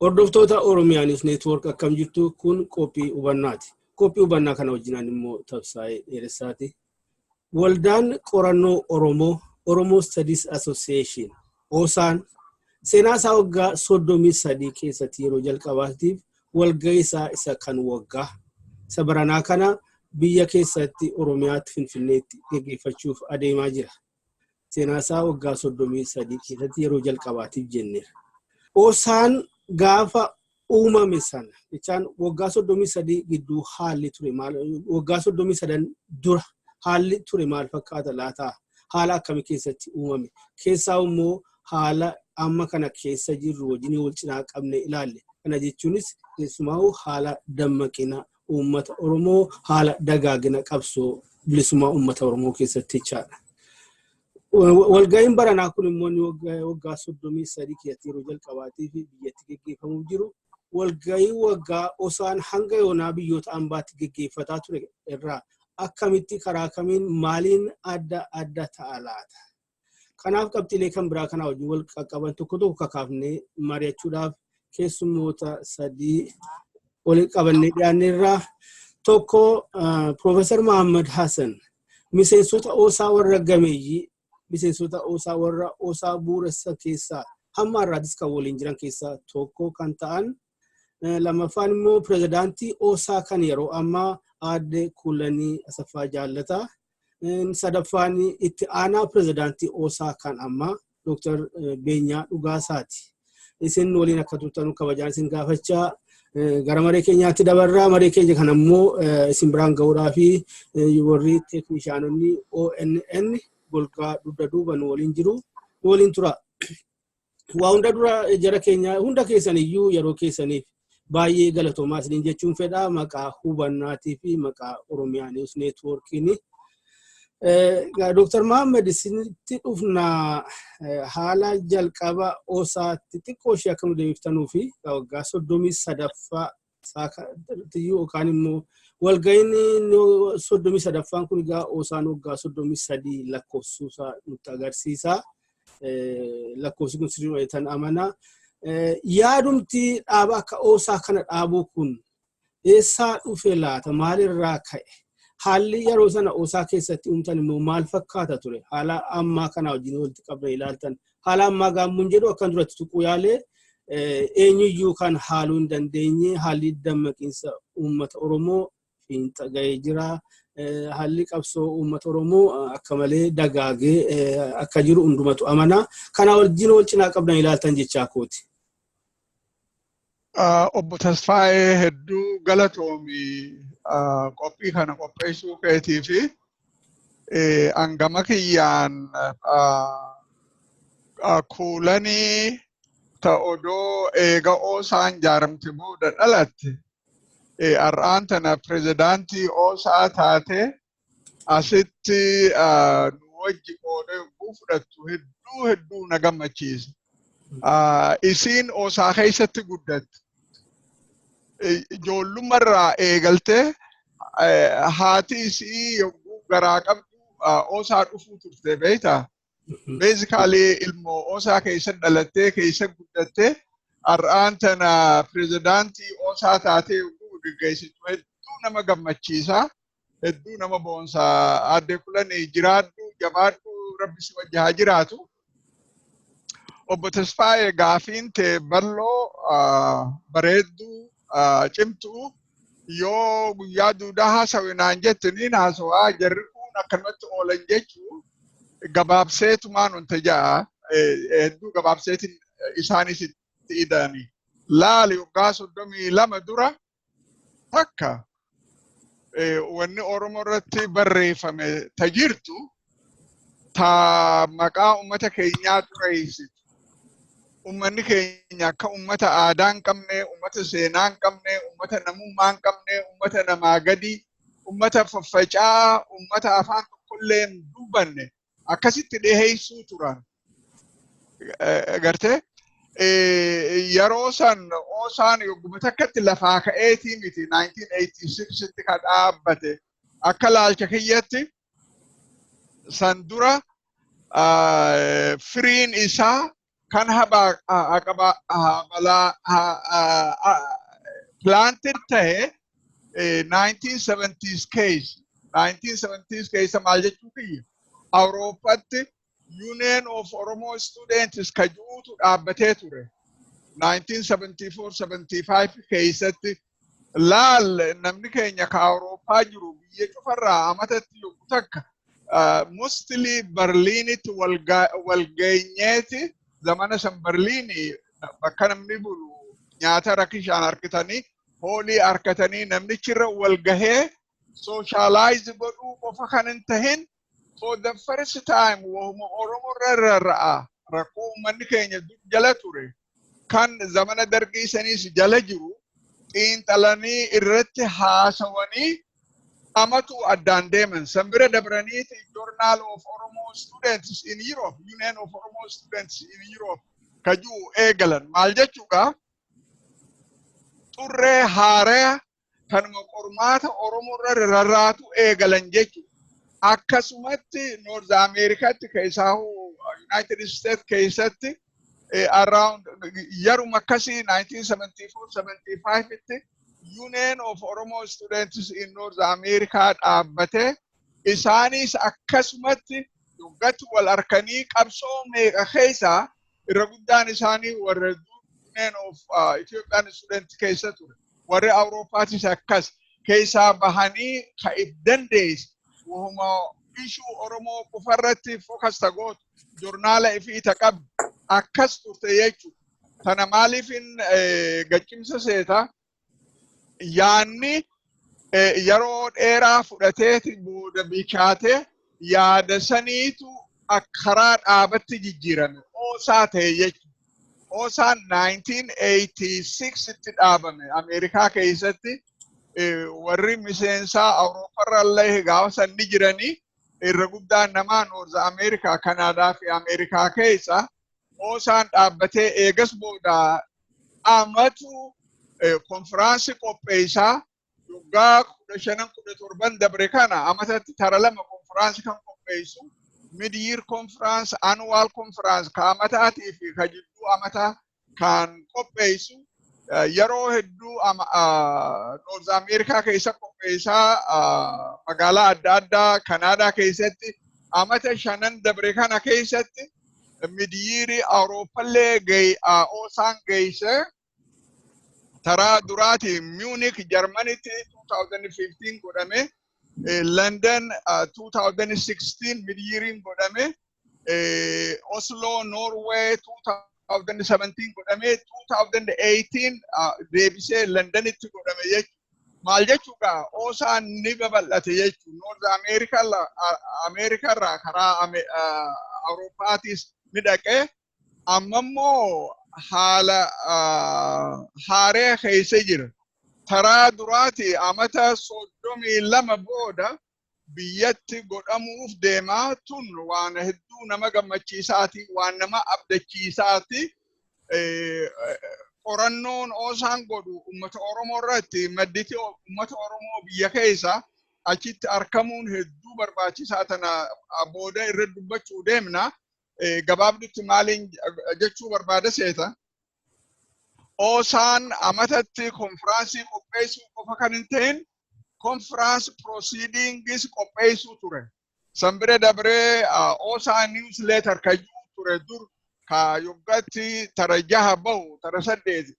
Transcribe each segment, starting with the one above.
Hordoftoota Oromiyaa News Network, akkam jirtu? Kun qophii hubannaati. Qophii hubannaa kana wajjinaan immoo Tabsaa'ee Dheeressaati. Waldaan Qorannoo Oromoo, Oromo Studies Association, OSAN, seenaa isaa waggaa 33 keessatti yeroo jalqabaatiif walgahii isaa isa kan waggaa isa baranaa kana biyya keessatti Oromiyaatti Finfinneetti geggeeffachuuf adeemaa jira. Seenaa isaa waggaa 33 keessatti yeroo jalqabaatiif jenneera. OSAN gaafa uumame sana jechaan waggaa 33 gidduu haalli ture maal, waggaa 33 dura haalli ture maal fakkaata laata? Haala akkamii keessatti uumame? Keessaa immoo haala amma kana keessa jirru wajjin wal cinaa qabne ilaalle. Kana jechuunis keessumaa haala dammaqina uummata Oromoo, haala dagaagina qabsoo bilisummaa uummata Oromoo keessatti jechaadha. Walga'iin baranaa kun immoo inni waggaa 33 keessatti yeroo jalqabaatiif biyyatti geggeeffamuuf jiru walga'ii waggaa OSAn hanga yoonaa biyyoota ambaatti geggeeffataa ture irraa akkamitti, karaa kamiin, maaliin adda adda ta'a laata? Kanaaf qabxiilee kan biraa kanaa wajjin wal qaqqaban tokko tokko kakaafnee mari'achuudhaaf keessummoota sadii waliin qabannee dhiyaanneerraa. Tokko Piroofeesar Mahammad Hassan, miseensota OSA warra gameeyyii, miseensota OSA warra OSA bu'uuressa keessaa hamma har'aatis kan waliin jiran keessaa tokko kan ta'an. Lammaffaan immoo pirezidaantii OSA kan yeroo ammaa Aadde Kuulanii Asaffaa Jaallataa. Sadaffaan itti aanaa pirezidaantii OSA kan ammaa Dr. Beenyaa Dhugaasaati. Isin waliin akka turtanu kabajaan isin gaafachaa gara maree keenyaatti dabarraa. Maree keenya kana immoo isin biraan ga'uudhaa fi warri teeknishaanonni ONN golgaa dugda duuba nu waliin jiru. Nu waliin tura. Waa hunda dura jara keenya hunda keessan iyyuu yeroo keessaniif baay'ee galatoomaa isiniin jechuun fedha maqaa hubannaatii fi maqaa Oromiyaa News Networkiin. Dr. Mahammad, isinitti dhufna. Haala jalqaba OSAtti xiqqoo ishee akka nu deebiftanuu fi waggaa 33ffaa yookaan immoo walga'iin 33ffaan kun egaa OSAn waggaa 33 lakkoofsuusaa nutti agarsiisa. Lakkoofsi kun sirrii tan amana. Yaadumti dhaaba akka OSA kana dhaabuu kun eessaa dhufe laata? Maalirraa ka'e? Haalli yeroo sana OSA keessatti uumtan immoo maal fakkaata ture? Haala ammaa kana wajjin walitti qabdan ilaaltan. Haala ammaa gaammuun jedhu akkan duratti tuquu yaalee, eenyuyyuu kan haaluu hin dandeenye haalli dammaqiinsa uummata Oromoo fiinxa ga'ee jira. Haalli qabsoo uummata Oromoo akka malee dagaagee akka jiru hundumatu amana. Kana wajjin wal cinaa qabdan ilaaltan jechaa kooti. Obbo Tasfaayee, hedduu galatoomi qophii kana qopheessuu keetii fi hangama kiyyaan Kuulanii ta odoo eega OSAn jaaramte booda dhalatte har'aan tana pirezidaantii OSA taate asitti nu wajji qooda yogguu fudhattu hedduu hedduu na gammachiisa. Isiin OSA keessatti guddatte. Ijoollummarraa eegaltee haati isii yogguu garaa qabdu OSA dhufuu turte, beektaa? Basically ilmoo OSA keessa dhalattee keessa guddattee har'aan tana pirezidaantii OSA taatee yogguu geggeessitu hedduu nama gammachiisa. Hedduu nama boonsa. Aadde Kulanii, jiraadhu, jabaadhu, Rabbi si wajji haa jiraatu. Obbo Tasfaayee, gaafiin tee bal'oo, bareedduu, cimtuu. Yoo guyyaa duudaa haasawe naan jette niin haasawaa, jarri kun akkanumatti oolan jechuu gabaabseetumaan wanta ja'a hedduu gabaabseetiin isaanis itti ida'ani. Laali, waggaa 32 dura takka wanni Oromoo irratti barreeffame ta jirtu ta maqaa uummata keenyaa xureessitu. Ummanni keenya akka ummata aadaa hin qabne, ummata seenaa hin qabne, ummata namummaa hin qabne, ummata namaa gadi, ummata faffacaa, ummata afaan tokkollee hin dubbanne akkasitti dhiheessuu turan. Gartee yeroo san OSAn yogguma takkatti lafaa ka'eetii miti 1986tti ka dhaabbate. Akka laalcha kiyyatti san dura firiin isaa kan habalaa planted ta'e 1970s keessa. 1970s keessa maal jechuu kiyya? Awurooppaatti Union of Oromo Students ka jiruutu dhaabbatee ture. 1974-75 keessatti laal, namni keenya ka Awurooppaa jiru biyya cufarraa amatatti yogguu takka mostly Berliinitti walgeenyeeti. Zamana san Berliini bakka namni bulu nyaata rakishaan harkitanii, hoolii harkatanii, namnichirra walgahee socialize godhuu qofa kan hin tahin, for the first time wahuma Oromoo irra rarra'a, rakkoo uummanni keenya dur jala ture kan zamana Dargii saniis jala jiru xiinxalanii irratti haasawanii amatu addaan deeman. San bira dabraniiti Journal of Oromo Students in Europe, Union of Oromo Students in Europe kajuu eegalan. Maal jechuudha? Xurree haaraa kanuma qormaata Oromoo irra rarraatu eegalan jechuudha. Akkasumatti North Ameerikaatti, keessaa United States keessatti, around yaruma akkasii 1974-75 tti Union of Oromo Students in North America dhaabbate. Isaanis akkasumatti yoggatti wal harkanii qabsoo meeqa keessaa irra guddaan isaanii warra Union of Ethiopian Students keessa ture. Warri Awurooppaatis akkas keessaa bahanii ka if dandeesse wahuma issue Oromoo qofarratti focus ta gootu, joornaala ifii ta qabdu akkas turte jechuudha. Tana maaliifin gaccimsa seeta? Yaanni yeroo dheeraa fudhateeti booda bilchaatee yaada saniitu karaa dhaabatti jijjiirame. OSA ta'e jechuudha. OSAn 1986 tti dhaabame Ameerikaa keessatti. Warri miseensaa Awuroopparra illee gaafa san ni jiranii, irra guddaan namaa North Ameerikaa, Kanaadaa fi Ameerikaa keessa. OSAn dhaabbatee eegas booda amatu konfiraansii qopheessaa waggaa 15, 17 dabre kana amatatti tara lama konfiraansii kan qopheessu, mid-year conference, annual conference ka amataatii fi ka jidduu amataa kan qopheessu, yeroo hedduu North Ameerikaa keessa qopheessaa, magaalaa adda addaa Kanaadaa keessatti. Amata 5n dabre kana keessatti mid-yearii Awurooppallee OSAn geesse. Taraa duraati Munich Jarmanitti 2015 godhame, London 2016 mid-yeariin godhame, Oslo Norway 2017 godhame, 2018 deebisee Londonitti godhame jechuudha. Maal jechuudha? OSAn ni babal'ate jechuudha. North America irraa karaa Awurooppaatis ni dhaqee amma immoo haala haaree keessa jira. Taraa duraati amata 32 booda biyyatti godhamuuf deemaa. Tun waan hedduu nama gammachiisaati, waan nama abdachiisaati. Qorannoon OSAn godhu uummata Oromoo irratti madditi uummata Oromoo biyya keessa achitti argamuun hedduu barbaachisaa. Tana booda irra dubbachuu deemna. Gabaabdutti maaliin jechuu barbaada seeta? OSAn amatatti konfiraansii qopheessuu qofa kan hin ta'in, conference proceedings qopheessuu ture. San bira dabree OSA newsletter ka jiru ture dur, ka yoggatti tara 6 bahu, tara 8,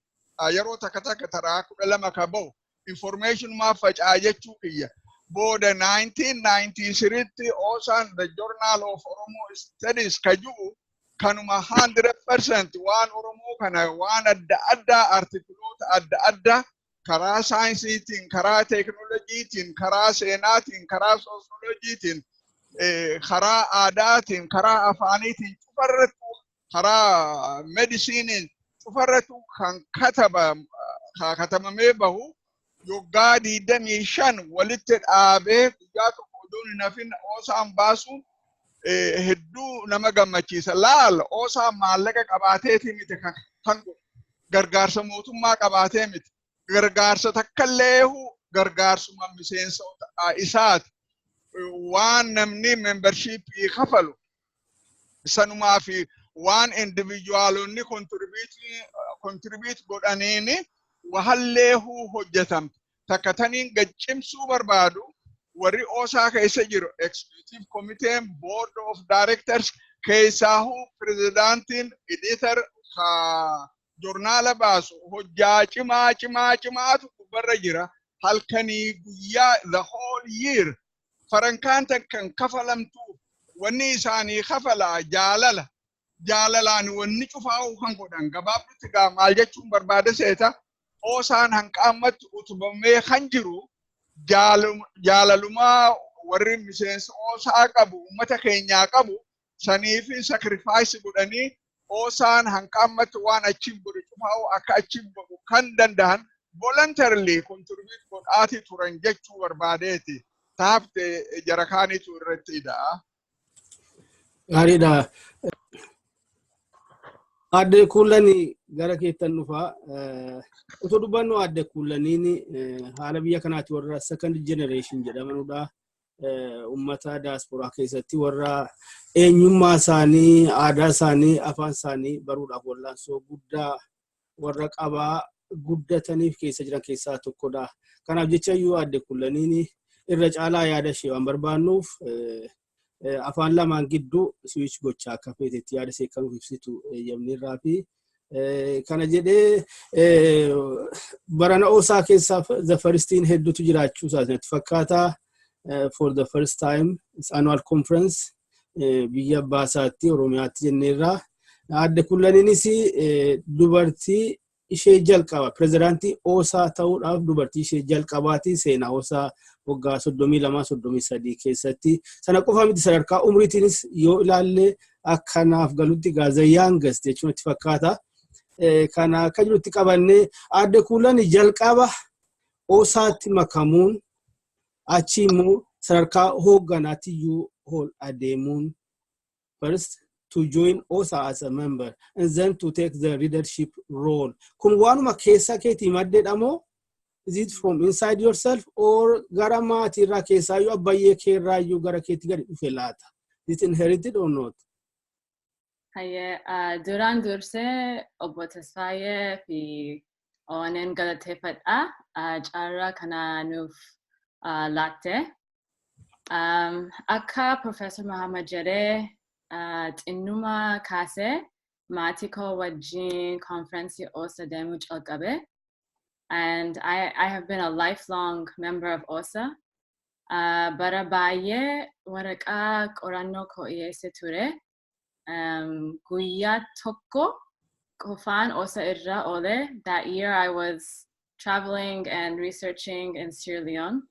yeroo takka takka tara 12 ka bahu, information maa facaa jechuu kiyya. Booda 1993tti OSAn the Journal of Oromo Studies ka jiru kanuma 100% waan Oromoo kana waan adda addaa, artikloota adda addaa karaa saayinsiitiin, karaa teekinooloojiitiin, karaa seenaatiin, karaa soosiyoloojiitiin, karaa aadaatiin, karaa afaaniitiin cufarratti Karaa medicine cufarratu kan kataba katabamee bahu yoggaa 25 walitti dhaabee guyyaa tokko oduun hin hafin OSAn baasu hedduu nama gammachiisa. Laal, OSAn maallaqa qabaateeti miti kan gargaarsa mootummaa qabaatee miti. Gargaarsa takkalleehu gargaarsuma miseensa isaati. Waan namni membershipii kafalu sanumaa fi waan individualonni contribute godhaniini wahalleehuu hojjetamte. Takka taniin gaccimsuu barbaadu, warri OSA keessa jiru, executive committee, board of directors keessaahuu pirezidaantiin, editor ka joornaala baasu, hojjaa cimaa cimaa cimaatu gubbarra jira. Halkanii guyyaa, the whole year, farankaan kan kafalamtu wanni isaanii kafalaa jaalala jaalalaan wanni cufaa'uu kan godhan. Gabaabdutti gaa maal jechuun barbaada seeta? OSAn hanqaammatti utubamee kan jiru jaalalumaa warri miseensa OSA qabu, ummata keenyaa qabu saniifi sacrifice godhanii OSAn hanqaammatti waan achiif godhu cufaa'uu akka achiif godhu kan danda'an voluntarily contribute godhaati turan jechuu barbaadeeti. Taafte jara kaanitu irratti ida'a. Gaariidha. Aadde Kuullanii, gara keettan dhufaa. Otoo dubbannu, Aadde Kuullaniin haala biyya kanaatti warra second generation jedhamanudha. Uummata daasporaa keessatti warra eenyummaa isaanii, aadaa isaanii, afaan isaanii baruudhaaf wallaansoo guddaa warra qabaa guddataniif keessa jiran keessaa tokkodha. Kanaaf jecha iyyuu Aadde Kuullaniin irra caalaa yaada ishee waan barbaannuuf afaan lamaan gidduu switch gochaa akka feetetti yaada ishee kan ibsitu eeyyamneerraa fi kana jedhee, barana OSA keessaa the firstiin hedduutu jiraachuu isaati natti fakkaata. For the first time annual conference biyya abbaasaatti Oromiyaatti jenneerraa. Aadde Kullaniinis dubartii ishee jalqaba pirezidaantii OSA ta'uudhaaf, dubartii ishee jalqabaati seenaa OSA waggaa 32, 33 keessatti. Sana qofa miti, sadarkaa umriitiinis yoo ilaalle akkanaaf galutti gaazayyaan gaste jechuun itti fakkaata. Kana akka jirutti qabannee, Aadde Kuulan jalqaba OSAtti makamuun, achi immoo sadarkaa hoogganaatti iyyuu ol adeemuun, first to join OSA as a member and then to take the leadership role. Kun waanuma keessa keetii maddeedha moo, is it from inside yourself or gara maatiirraa keessaayyuu abbayyee keerraayyuu gara keetti gadi dhufe laata? Is it inherited or not? Hayyee, duraan dursee obbo Tasfaayee fi ONN galateeffadha. Carraa kana nuuf laatte. Akka Professor Muhammad jedhee, xinnuma kaasee maatii koo wajjin conference OSA deemuu calqabe. And I have been a lifelong member of OSA. Bara baay'ee waraqaa qorannoo koo dhiyeesse ture. Guyyaa tokko qofaan OSA irra oole. That year I was traveling and researching in Sierra Leone.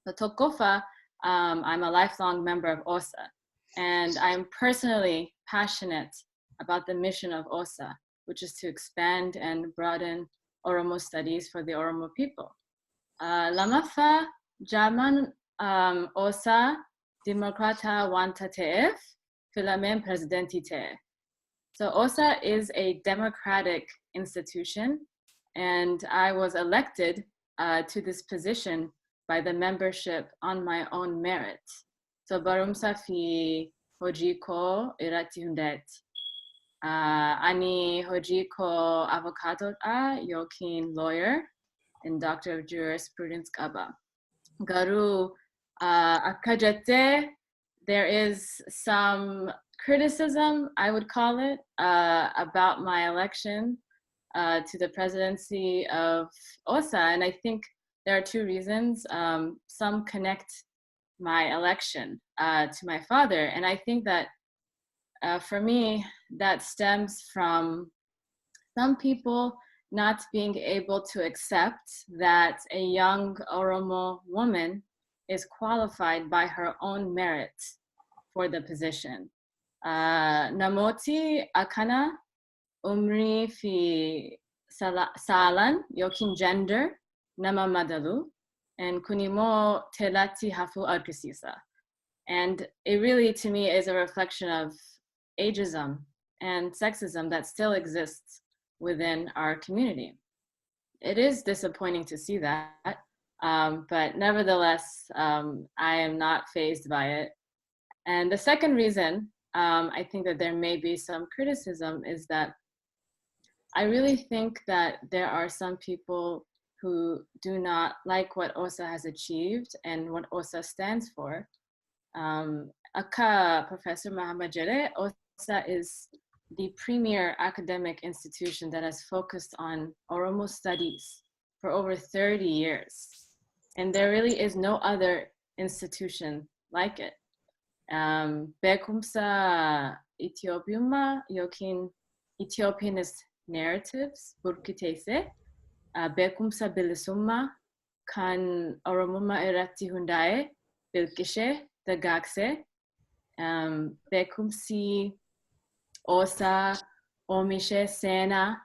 So tokkoffaa, I'm a lifelong member of OSA. And I'm personally passionate about the mission of OSA, which is to expand and broaden Oromo studies for the Oromo people. Lammaffaa, jaarmaan OSA Democrata wanta ta'eef filameen presidentii ta'e. So OSA is a democratic institution, and I was elected to this position by the membership on my own merit. So barumsa fi hojii koo irratti hundaa'etti. Ani hojii koo avokaatodha yookiin lawyer and doctor of jurisprudence qaba. Garuu akka jettee, there is some criticism, I would call it, about my election to the presidency of OSA. And I think there are two reasons. Some connect my election to my father. And I think that for me, that stems from some people not being able to accept that a young Oromo woman is qualified by her own merit for the position. Namooti akkana umrii fi saalan yookiin gender nama madalu, and kun immoo teelatti hafuu argisiisa. And it really, to me, is a reflection of ageism and sexism that still exists within our community. It is disappointing to see that, but nevertheless, I am not fazed by it. And the second reason I think that there may be some criticism is that I really think that there are some people who do not like what OSA has achieved and what OSA stands for. Akka Professor Muhammad jedhe, OSA is the premier academic institution that has focused on Oromo studies for over 30 years. And there really is no other institution like it. Beekumsa Ethiopiummaa yookiin Ethiopianist narratives burkiteesse, beekumsa bilisummaa kan Oromummaa irratti hundaa'e bilqishee dagaagsee, beekumsi OSA oomishee seenaa,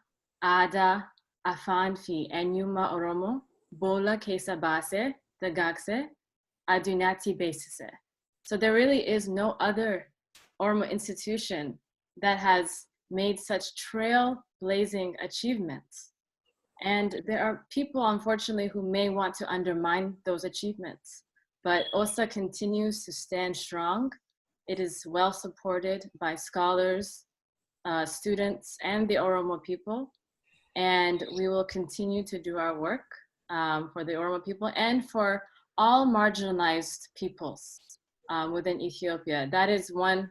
aadaa, afaan fi eenyummaa Oromoo boolla keessa baasee dagaagsee addunyaatti beeksise. So there really is no other Oromo institution that has made such trailblazing achievements. And there are people, unfortunately, who may want to undermine those achievements. But OSA continues to stand strong. It is well supported by scholars, students, and the Oromo people. And we will continue to do our work for the Oromo people and for all marginalized peoples within Ethiopia. That is one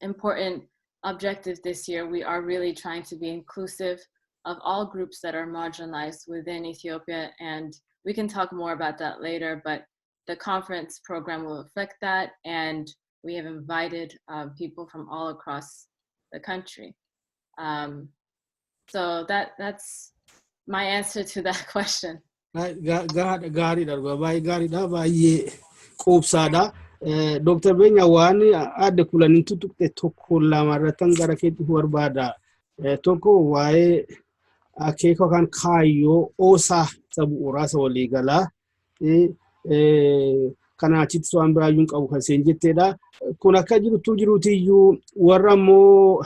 important objective this year. We are really trying to be inclusive of all groups that are marginalized within Ethiopia, and we can talk more about that later, but the conference program will reflect that, and we have invited people from all across the country. So that's my answer to that question. Gaariidha, baay'ee gaariidha, baay'ee quubsaadha. Dooktar Beenya, waan adda kulaniin tuttuqxe tokko lama irratti gara keetti barbaada. Tokko waa'ee akeeka yookaan kaayyoo OSA isa bu'uuraa isa waliigalaa kana achitti waan biraayyuu hin qabu kan isheen jetteedha. Kun akka jirtu jiruutiyyuu warra immoo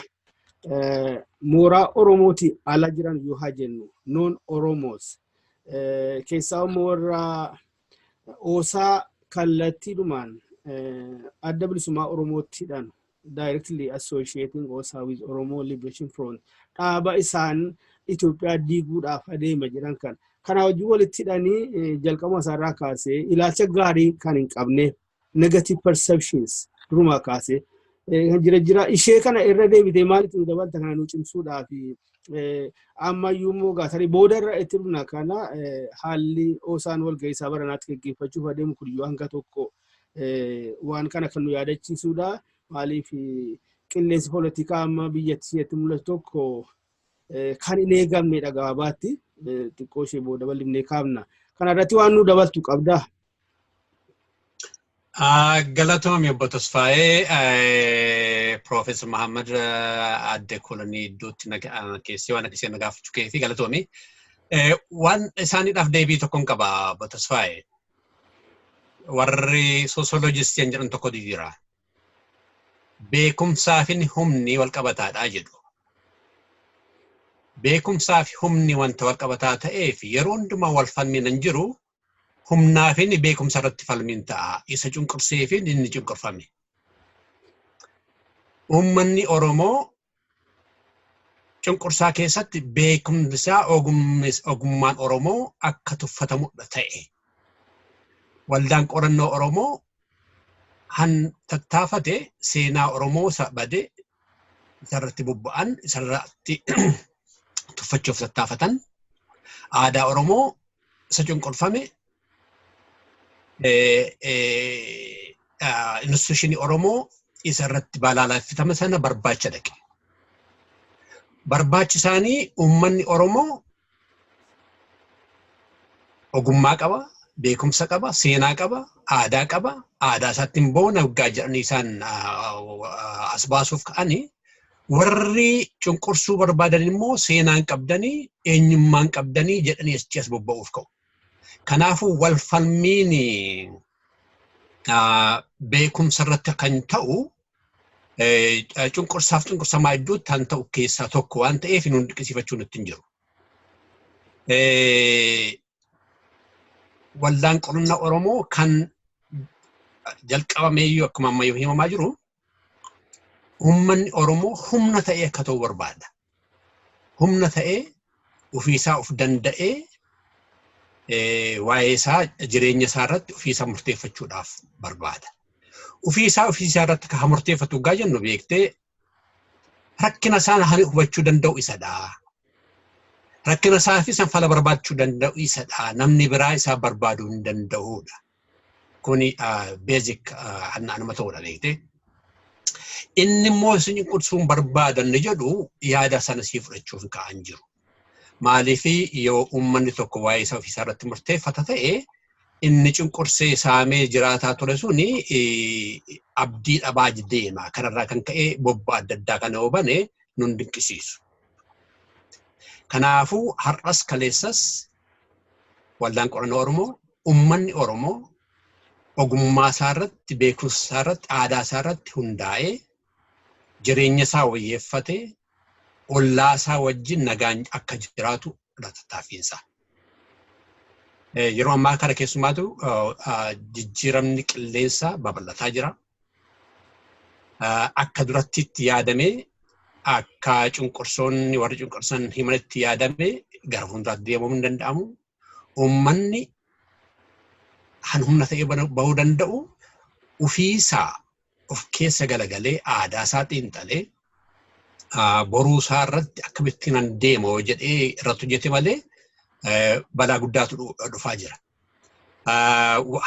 mooraa Oromooti ala jiran yoo haa jennu, non Oromos, keessaa immoo warra OSA kallattiidhumaan Adda Bilisummaa Oromoottidhaan directly associating OSA with Oromo Liberation Front, dhaaba isaan Itoophiyaa diiguudhaaf adeema jedhan kan kana hojii walitti hidhanii jalqabuma isaarraa kaasee ilaalcha gaarii kan hin qabne, negative perceptions durumaa kaasee jira jira. Ishee kana irra deebitee maalitti nu dabalta kana nu cimsuudhaaf? Ammayyuu immoo gaatarii booda irra itti dhufna. Kana haalli OSAn walgahii isaa baranaatti gaggeeffachuuf adeemu kun iyyuu hanga tokko waan kana kan nu yaadachiisudha. Maaliif, qilleensi poolitikaa amma biyyattii mul'atu tokko kan hin eegamnedha gabaabaatti. Xiqqoo ishee booda bal'ifnee kaafna. Kana irratti waan nu dabaltu qabdaa. Galatoomi, obbo Tasfaayee. Piroofeesar Mahammad, adde Kolonii iddootti keessee waan akkasii na gaafachuu kee fi galatoomi. Waan isaaniidhaaf deebii tokkoon qaba, obbo Tasfaayee. Warri soosoloojistii jedhan tokkotu jira. Beekumsaa fi humni wal qabataadha jedhu. Beekumsaa fi humni wanta wal qabataa ta'eef yeroo hundumaa wal falmiin hin jiru, humnaa fi beekumsa irratti falmiin ta'a. Isa cunqursee fi inni cunqurfame. Uummanni Oromoo cunqursaa keessatti beekumsi isaa, ogummaan Oromoo akka tuffatamudha ta'e. Waldaan Qorannoo Oromoo han tattaafate seenaa Oromoo isa bade isarratti bobba'an, isarratti tuffachuuf tattaafatan, aadaa Oromoo isa cunqurfame, institution Oromoo isa irratti balaaleffatame sana barbaacha dhaqe. Barbaachisaanii uummanni Oromoo ogummaa qaba, beekumsa qaba, seenaa qaba, aadaa qaba, aadaa isaatti hin boona waggaa jedhanii isaan as baasuuf ka'anii, warri cunqursuu barbaadan immoo seenaan qabdanii, eenyummaan qabdanii jedhanii achi as bobba'uuf ka'u. Kanaafuu wal falmiin beekumsa irratti kan ta'u cunqursaaf cunqursamaa idduutti kan ta'u keessaa tokko waan ta'eef nun dinqisiifachuu nutti hin jiru. Waldaan Qorannaa Oromoo kan jalqabameeyyuu akkuma ammayyuu himamaa jiru, uummanni Oromoo humna ta'ee akka ta'u barbaada. Humna ta'ee ofiisaa of danda'ee waa'ee isaa, jireenya isaa irratti ofiisaa murteeffachuudhaaf barbaada. Ofiisaa irratti kan murteeffatu gaa jennu, beektee, rakkina isaa hubachuu danda'u isadha. Rakkina isaa fi sanfala barbaachuu danda'u isadha. Namni biraa isaa barbaaduu hin danda'udha. Kuni basic nama ta'udha, beektee. Inni immoo isin cunqursuun barbaadan jedhu yaada sana sii fudhachuuf ka'an jiru. Maaliif, yoo uummanni tokko waa'ee isaa ofiisaa irratti murteeffata ta'e, inni cunqursee saamee jiraataa ture suni abdii dhabaa deema. Kanarraa kan ka'e bobba adda addaa kana yoo bane nun dinqisiisu. Kanaafuu har'as kaleessas Waldaan Qorannoo Oromoo uummanni Oromoo ogummaa isaa irratti, beekumsa isaa irratti, aadaa isaa irratti hundaa'ee jireenya isaa wayyeeffatee ollaa isaa wajjin nagaan akka jiraatu tattaaffiinsaa. Yeroo ammaa kana keessumaatu jijjiiramni qilleensaa babal'ataa jira. Akka duratti itti yaadamee, akka cunqursoonni warri cunqursan himanitti yaadamee gara fuulduraatti deemuu hin danda'amu. Uummanni kan humna ta'ee bahuu danda'u ofiisaa of keessa galagalee, aadaa isaa xiinxalee, boruu isaa irratti akkamittiin an deema jedhee irratti hojjete malee balaa guddaatu dhufaa jira.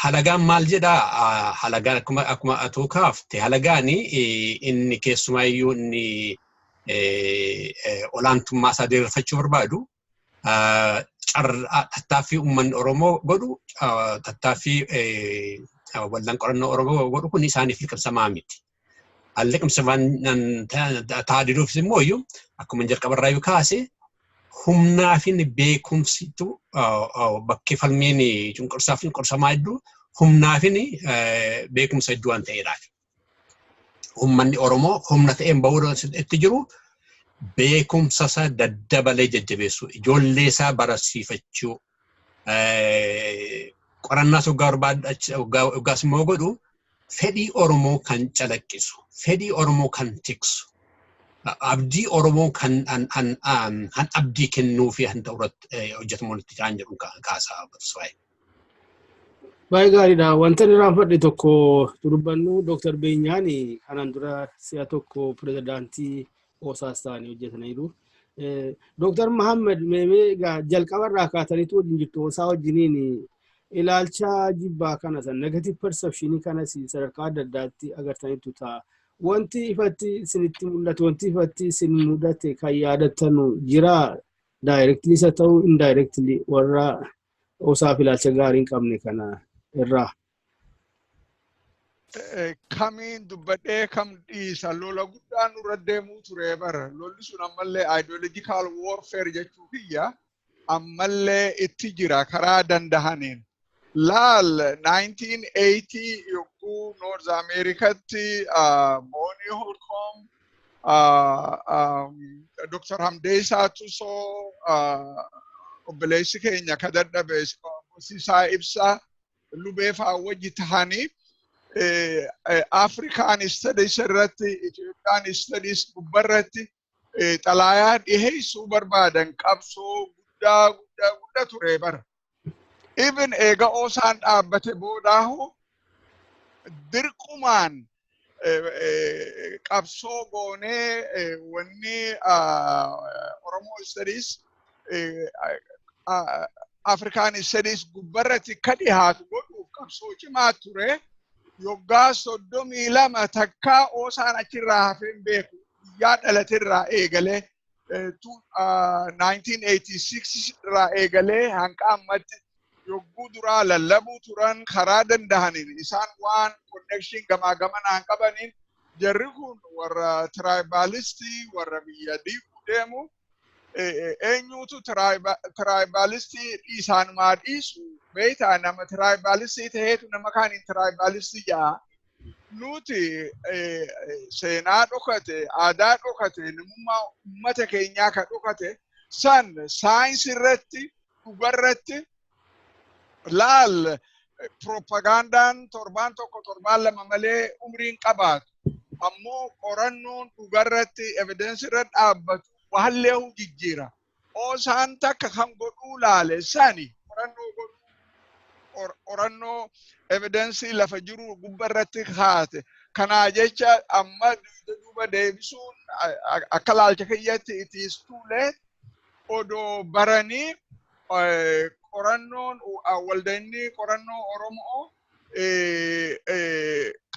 Halagaan maal jedhaa? Halagaan akkuma atuu kaafte, halagaan inni keessumaayyuu inni olaantummaa isaa diriirfachuu barbaadu tattaaffii uummanni Oromoo godhu, tattaaffii Waldaan Qorannoo Oromoo godhu kun isaaniif liqimsamaa miti. Liqimsamaan ta'aa diduufis immoo iyyuu akkuma jalqabarraa iyyuu kaase, humnaa fi beekumsitu bakkee falmiin cunqursaa fi cunqursamaa hedduu humnaa fi beekumsa hedduu waan ta'eedhaaf. Uummanni Oromoo humna ta'een bahuu itti jiru beekumsa isaa daddabalee jajjabeessuu, ijoollee isaa barsiifachuu, qorannaas hoggaa hoggaas immoo godhu fedhii Oromoo kan calaqqisu, fedhii Oromoo kan tiksu, abdii Oromoo kan abdii kennuu fi kan ta'u irratti hojjetamu itti ta'an jedhu kaasaa Tasfaayee. Baay'ee gaariidha. Wanta inni irraanfadhe tokko dubbannu, Dooktar Beenyaan kanaan dura si'a tokko pirezidaantii OSAas ta'anii hojjetaniiru. Dooktar Mahammad, meemee jalqabarraa kaataniitu wajjin jirtu. OSA wajjiniin ilaalcha jibbaa kana san, negative perception kanas sadarkaa adda addaatti agartaniitu ta'a. Wanti ifatti isinitti mul'atu, wanti ifatti isin mudate kan yaadattanu jira, directly isa ta'u indirectly, warra OSAaf ilaalcha gaarii hin qabne kana irraa? Kamiin dubbadhee kam dhiisa? Lola guddaan nurra deemuu ture bara. Lolli sun ammallee, ideological warfare jechuu kiyya, ammallee itti jira karaa dandahaniin. Laal, 1980 yogguu North Americatti Bonnie Holcomb, Dr. Hamdeessaa Tusoo, obboleessi keenya ka dadhabe Sisaa Ibsaa Lubee fa'aa wajji tahanii African Studies irratti, Ethiopian Studies gubbarratti xalaayaa dhiheessuu barbaadan, qabsoo guddaa guddaa guddaa ture bara. Even eega OSAn dhaabbate boodaahu dirqumaan qabsoo goonee wanni Oromoo Studies, African Studies gubbarratti ka dhihaatu godhuuf qabsoo cimaa ture. Yoggaa 32 takkaa OSAn achirraa hafee hin beeku. Guyyaa dhalaterraa eegalee, 1986 irraa eegalee hanga ammatti. Yogguu duraa lallabuu turan karaa dandahaniin, isaan waan connection gamaa gamanaan qabaniin. Jarri kun warra tribalistii, warra biyya diiguu deemu. Eenyutu tribalistii isaanumaa dhiisu beektaa? Nama tribalistii ta'eetu nama kaaniin tribalistii jedha. Nuti seenaa dhokate, aadaa dhokate, namummaa uummata keenyaa ka dhokate san saayinsii irratti, dhugarratti laal. Propagandaan torbaan tokko, torbaan 2 malee umriin qabaatu. Ammoo qorannoon dhugarratti, evidence irra dhaabbatu waallee jijjiira. OSAn takka kan godhuu laale sani qorannoo godhuu, qorannoo evidence lafa jiru gubba irratti kaate. Kanaa jecha amma duuba deebisuun akka laalcha kiyyatti it is too late. Odoo baranii qorannoon waldeenni qorannoo Oromoo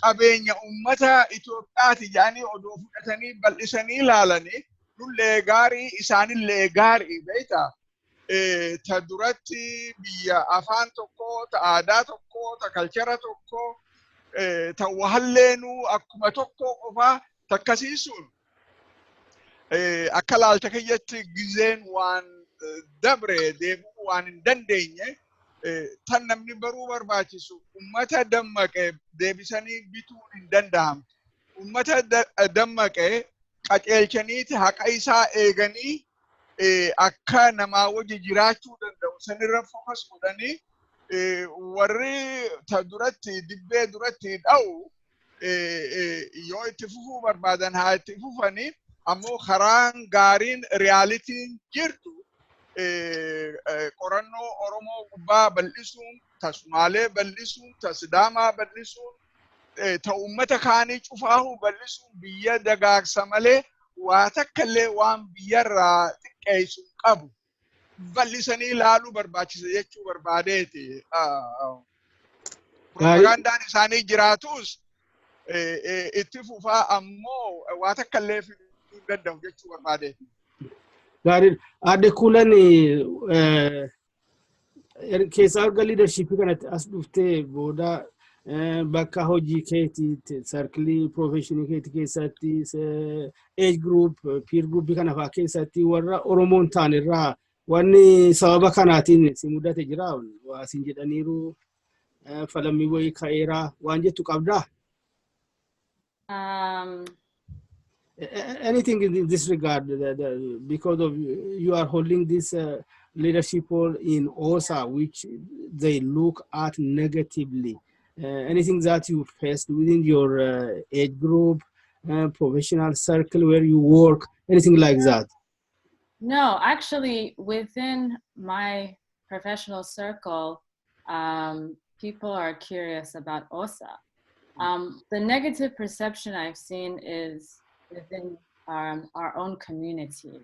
qabeenya ummata Itoophiyaati jedhanii odoo fudhatanii bal'isanii ilaalanii nullee gaarii, isaanillee gaarii, beektaa. Ta duratti biyya afaan tokko, ta aadaa tokko, ta culture tokko, ta wahalleenuu akkuma tokko qofaa takkasiisuun akka laalcha kiyyatti gizeen waan dabre deebi'uu waan hin dandeenye. Tan namni baruu barbaachisu, ummata dammaqe deebisanii bituun hin danda'amtu. Ummata dammaqe qaceelchaniiti haqa isaa eeganii akka namaa wajji jiraachuu danda'u sanirra focus godhanii, warri ta duratti dibbee duratti dha'u yoo itti fufuu barbaadan haa itti fufanii. Ammoo karaan gaariin, realityn jirtu, qorannoo Oromoo gubbaa bal'isuun, ta Sumaalee bal'isuun, ta Sidaamaa bal'isuun, ta uummata kaanii cufaahuu bal'isuun biyya dagaagsa malee waa takka illee waan biyyarraa xiqqeessu hin qabu. Bal'isanii ilaaluu barbaachisa jechuu barbaadeeti. Propagandaan isaanii jiraatus itti fufaa, ammoo waa takka illee fiduu hin danda'u jechuu barbaadeeti. Gaariidha. Aadde Kuulan, keessaa erga leadershipii kanatti as dhuftee booda bakka hojii keetii, circle professionii keetii keessatti, age group, peer groupii kana fa'aa keessatti warra Oromoon ta'an irraa wanni sababa kanaatiin si mudate jira? Waa siin jedhaniiru, falammii wayii ka'eera waan jettu qabdaa? Anything in this regard, because of you are holding this leadership role in OSA, which they look at negatively. Anything that you faced within your age group, professional circle where you work, anything like that? No, actually, within my professional circle, people are curious about OSA. The negative perception I've seen is within our own community,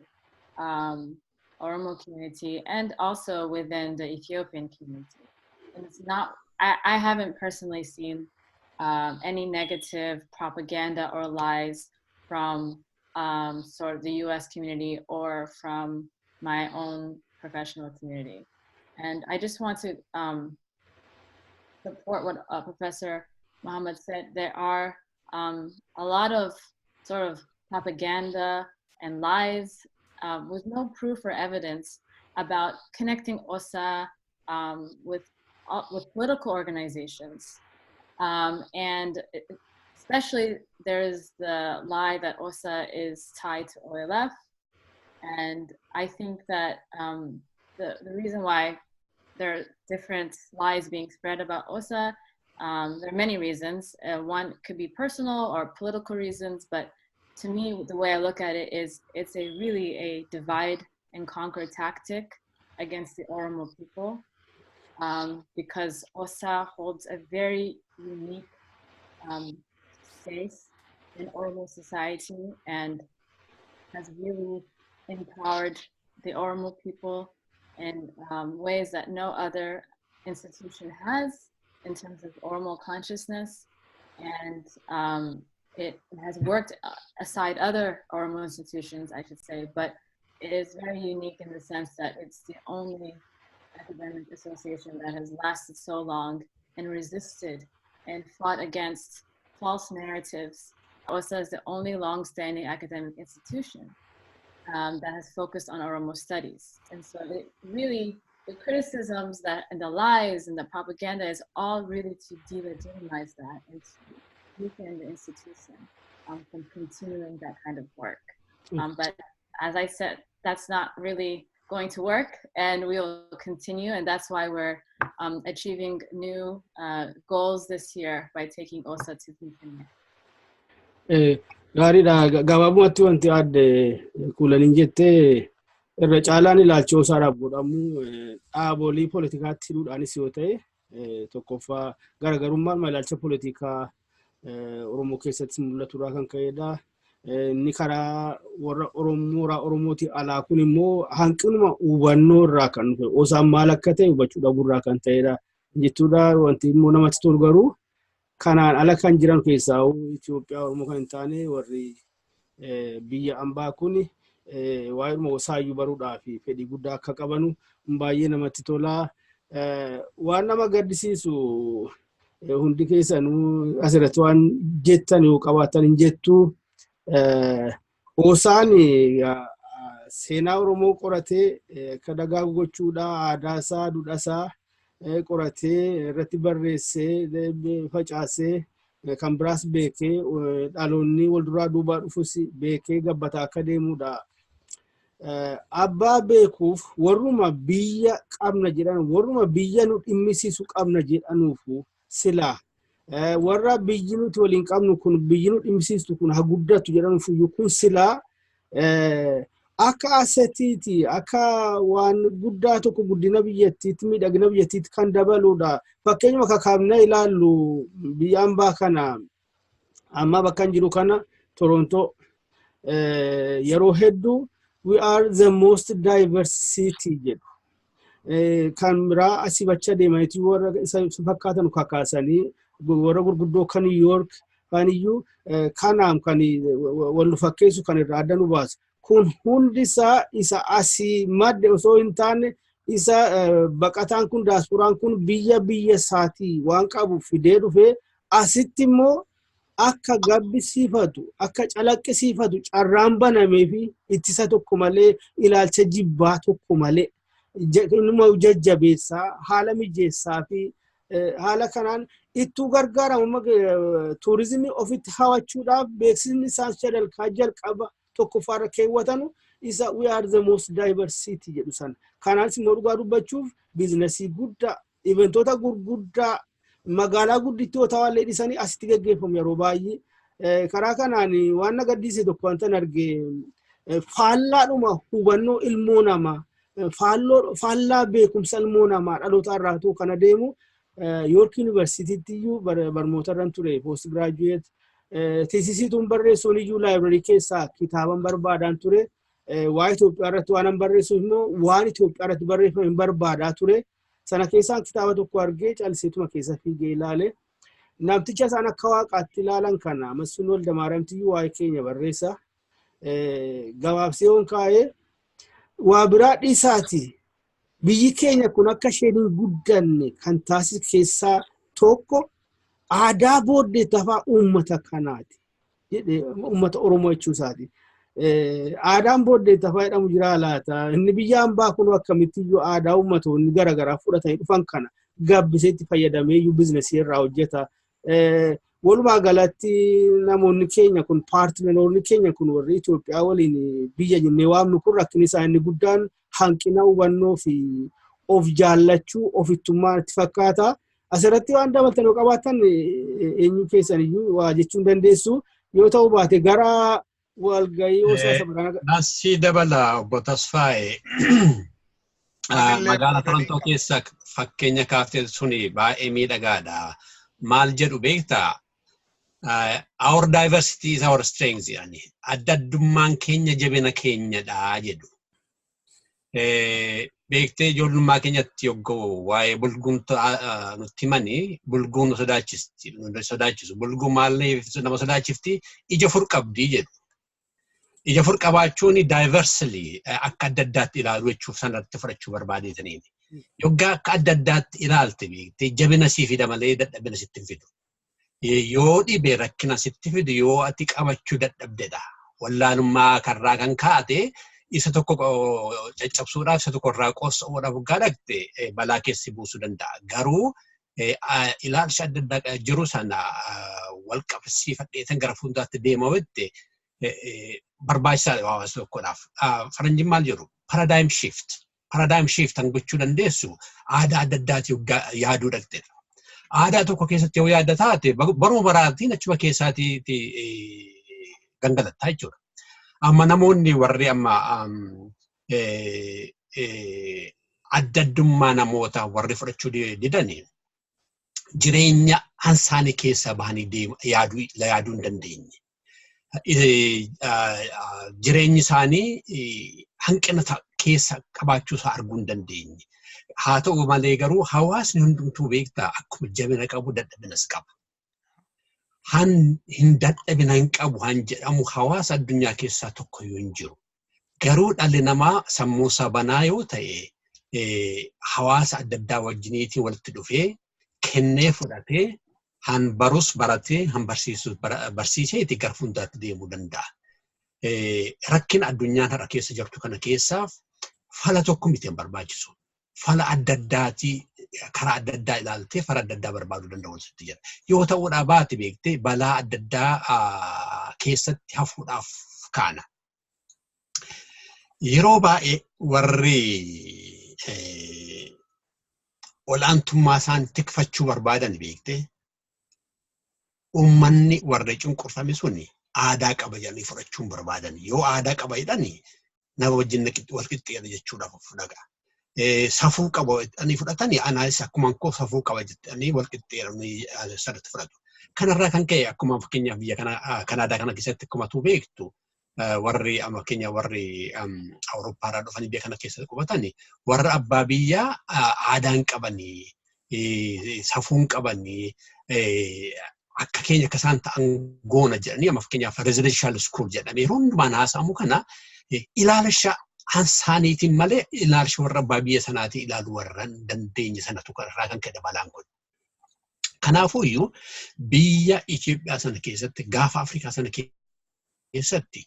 Oromo community, and also within the Ethiopian community. And it's not, I haven't personally seen any negative propaganda or lies from sort of the US community or from my own professional community. And I just want to support what Professor Muhammad said. There are a lot of sort of propaganda and lies with no proof or evidence about connecting OSA with political organizations. And especially there's the lie that OSA is tied to OLF. And I think that the reason why there are different lies being spread about OSA, there are many reasons. One could be personal or political reasons, but to me, the way I look at it is it's a really a divide and conquer tactic against the Oromo people because OSA holds a very unique space in Oromo society and has really empowered the Oromo people in ways that no other institution has in terms of Oromo consciousness. And it has worked aside other Oromo institutions, I should say, but it is very unique in the sense that it's the only academic association that has lasted so long and resisted and fought against false narratives OSA is the only long-standing academic institution that has focused on Oromo studies. And so it really, the criticisms that and the lies and the propaganda is all really to delegitimize that and to weaken the institution from continuing that kind of work. But as I said, that's not really going to work, and we will continue, and that's why we're achieving new goals this year by taking OSA to Finfinnee. Gaariidha. Gabaabumatti wanti adde Kuulaniin jettee irra caalaan ilaalcha OSAdhaaf godhamu dhaabolee poolitikaatti hidhuudhaanis yoo ta'e, tokkoffaa garaagarummaan ilaalcha poolitikaa Oromoo keessatti mul'atudha kan ka'edha. Inni karaa warra Oromoo Oromootii alaa kun immoo hanqinuma hubannoo irraa kan dhufe, OSAn maal akka ta'e hubachuu dhabuu irraa kan ta'edha jechuudha. Wanti immoo namatti tolu garuu kanaan ala kan jiran keessaa Itoophiyaa Oromoo kan hin taane warri biyya ambaa kun waa'ee OSAayyuu baruudhaaf fedhii guddaa akka qabanu baay'ee namatti tola. Waan nama gaddisiisu, hundi keessanuu asirratti waan jettan yoo qabaatan hin jettu. OSAn seenaa Oromoo qoratee akka dagaagu gochuudha, aadaa isaa, duudhaa isaa qoratee irratti barreessee facaasee, kan biraas beekee, dhaloonni wal duraa duubaa dhufus beekee gabbataa akka deemudha. Abbaa beekuuf warruma biyya qabna jedhan, warruma biyya nu dhimmisiisu qabna jedhanuufu, silaa warra biyyi nuti waliin qabnu kun, biyyi nu dhimmisiistu kun haa guddatu jedhanuuf iyyuu, kun silaa akka assetiiti, akka waan guddaa tokko guddina biyyattiitti, miidhagina biyyattiitti kan dabaludha. Fakkeenyuma kakaafnee ilaallu, biyya ambaa kana amma bakka hin jiru kana, Torontoo, yeroo hedduu "We are the most diverse city" jedhu. Kan biraa asii bacha deemaniiti warra isa fakkaatan kakaasanii, warra gurguddoo kan New York kan iyyuu kanaaf kan wal fakkeessu, kan irraa adda nu baasu. Kun hundisaa isa asii madde osoo hin taane, isa baqataan kun, daasporaan kun biyya biyya isaatii waan qabu fidee dhufee asitti immoo akka gabbisiifatu, akka calaqqisiifatu carraan banamee fi ittisa tokko malee, ilaalcha jibbaa tokko malee, inuma jajjabeessaa, haala mijeessaa fi haala kanaan ittuu gargaaramu tuurizimii ofitti hawachuudhaaf beeksisni isaan sadarkaa jalqaba tokkoffaarra keewwatanu isa "We are the most diversity" jedhu sana. Kanaanis immoo dhugaa dubbachuuf businessii guddaa, eventoota gurguddaa magaalaa guddittii Otaawaallee dhiisanii asitti gaggeeffamu yeroo baay'ee. Karaa kanaan waan na gaddisiise tokko wanta arge, faallaadhuma hubannoo ilmoo namaa, faallaa beekumsa ilmoo namaa dhaloota irraa kana deemu. York Universitytti iyyuu barnoota irran ture, post graduate thesisiituun barreessuun iyyuu library keessaa kitaaban barbaadaan ture. Waa Itoophiyaa irratti waan barreessuuf immoo waan Itoophiyaa irratti barreeffame hin barbaadaa ture. Sana keessaan kitaaba tokko argee calseetuma keessa fiigee ilaale. Namticha isaan akka waaqaatti ilaalan kana, Masfin Waldamaariyaamtiyyuu waa'ee keenya barreessa. Gabaabsee yoon kaa'ee, waa biraa dhiisaati. Biyyi keenya kun akka isheen hin guddanne kan taasisu keessaa tokko aadaa booddee tafaa uummata kanaati jedhee, uummata Oromoo jechuu isaati. Aadaan booddee tafaa jedhamu jira laata? Inni biyya hambaa kun akkamitti iyyuu aadaa uummatoonni garaagaraa fudhatanii dhufan kana gabbisee itti fayyadamee iyyuu businessii irraa hojjeta. Walumaa galatti namoonni keenya kun, partneroonni keenya kun, warri Itoophiyaa waliin biyya jennee waamnu kun, rakkinni isaa inni guddaan hanqina hubannoo fi of jaallachuu, ofittummaa itti fakkaata. Asirratti waan dabaltan yoo qabaattan eenyu keessan iyyuu waa jechuu dandeessu. Yoo ta'u baate gara walgahii OSA sabana. Nasii dabala, obbo Tasfaa'e. Magaalaa Torontoo keessa fakkeenya kaaftee suni baay'ee miidhagaadha. Maal jedhu beektaa? "Our diversity is our strength" jedhani. Adda addummaan keenya jabina keenyadha jedhu. Beektee, ijoollummaa keenyatti yogguu waa'ee bulguun nutti himanii, bulguun nu sodaachisti, nu sodaachisu. Bulguun maal nama sodaachifti? Ija fur qabdii jedhu. Ija fur qabaachuun diversity, akka adda addaatti ilaaluu jechuuf sanatti fudhachuu barbaadeetaniini. Yoggaa akka adda addaatti ilaalte, beektee, jabina sii fida malee dadhabina sitti hin fidu. Yoo dhibee rakkina sitti fidu yoo ati qabachuu dadhabdedha. Wallaalummaa karraa kan kaate isa tokko caccabsuudhaaf, isa tokko irraa qoosa'uudhaaf waggaa dhaqxe balaa keessi buusuu danda'a. Garuu ilaalcha adda addaa jiru sana wal qabsiifadheetan gara fuulduraatti deema wette barbaachisaadha hawaasa tokkodhaaf. Faranjiin maal jedhu? Paradigm shift. Paradigm shift kan gochuu dandeessu aadaa adda addaatii yaaduu dhaqxedha. Aadaa tokko keessatti yoo yaadda taate, baruma baraatiin achuma keessaatii gangalattaa jechuudha. Amma namoonni warri amma adda addummaa namoota warri fudhachuu didanii jireenya ansaanii keessaa bahanii yaaduu hin dandeenye. Jireenyi isaanii hanqina keessa qabaachuu isaa arguu hin dandeenye. Haa ta'u malee garuu hawaasni hundumtuu, beektaa, akkuma jabina qabu dadhabinas qaba. Han hin dadhabina hin qabu han jedhamu hawaasa addunyaa keessaa tokko iyyuu hin jiru. Garuu dhalli namaa sammuu isaa banaa yoo ta'e, hawaasa adda addaa wajjiniitiin walitti dhufee kennee fudhatee, han barus baratee, han barsiisus barsiiseeti gara fuulduraatti deemuu danda'a. Rakkina addunyaan har'a keessa jirtu kana keessaaf fala tokko miti hin barbaachisu. Fala adda addaatii karaa adda addaa ilaaltee fala adda addaa barbaaduu danda'u sitti jira. Yoo ta'uudhaa baate, beektee, balaa adda addaa keessatti hafuudhaaf kaana. Yeroo baay'ee warri olaantummaa isaan tikfachuu barbaadan, beektee, uummanni warri cunqurfame suni aadaa qaba jedhanii fudhachuu hin barbaadan. Yoo aadaa qaba jedhanii nama wajjin wal qixxeedha jechuudhaaf fudhata. Safuu qaba jedhanii fudhatanii, anaanis akkuma koo safuu qaba jedhanii wal qixxeedhanii sirriitti fudhatu. Kanarraa kan ka'e, akkuma fakkeenyaaf biyya Kanaadaa kana keessatti akkuma tu beektu, warri amma fakkeenya warri Awurooppaarraa dhufanii biyya kana keessa qubatanii, warra abbaa biyyaa aadaan qabanii, safuun qabanii, akka keenya akka isaan ta'an goona jedhanii, amma fakkeenyaaf residential school jedhamee hundumaan haasa'amu kana ilaalcha ansaaniitiin malee ilaalcha warra abbaa biyya sanaatiin ilaalu warra hin dandeenye sanatu irraa kan ka'e balaan kun. Kanaafuu iyyuu biyya Itoophiyaa sana keessatti, gaafa Afrikaa sana keessatti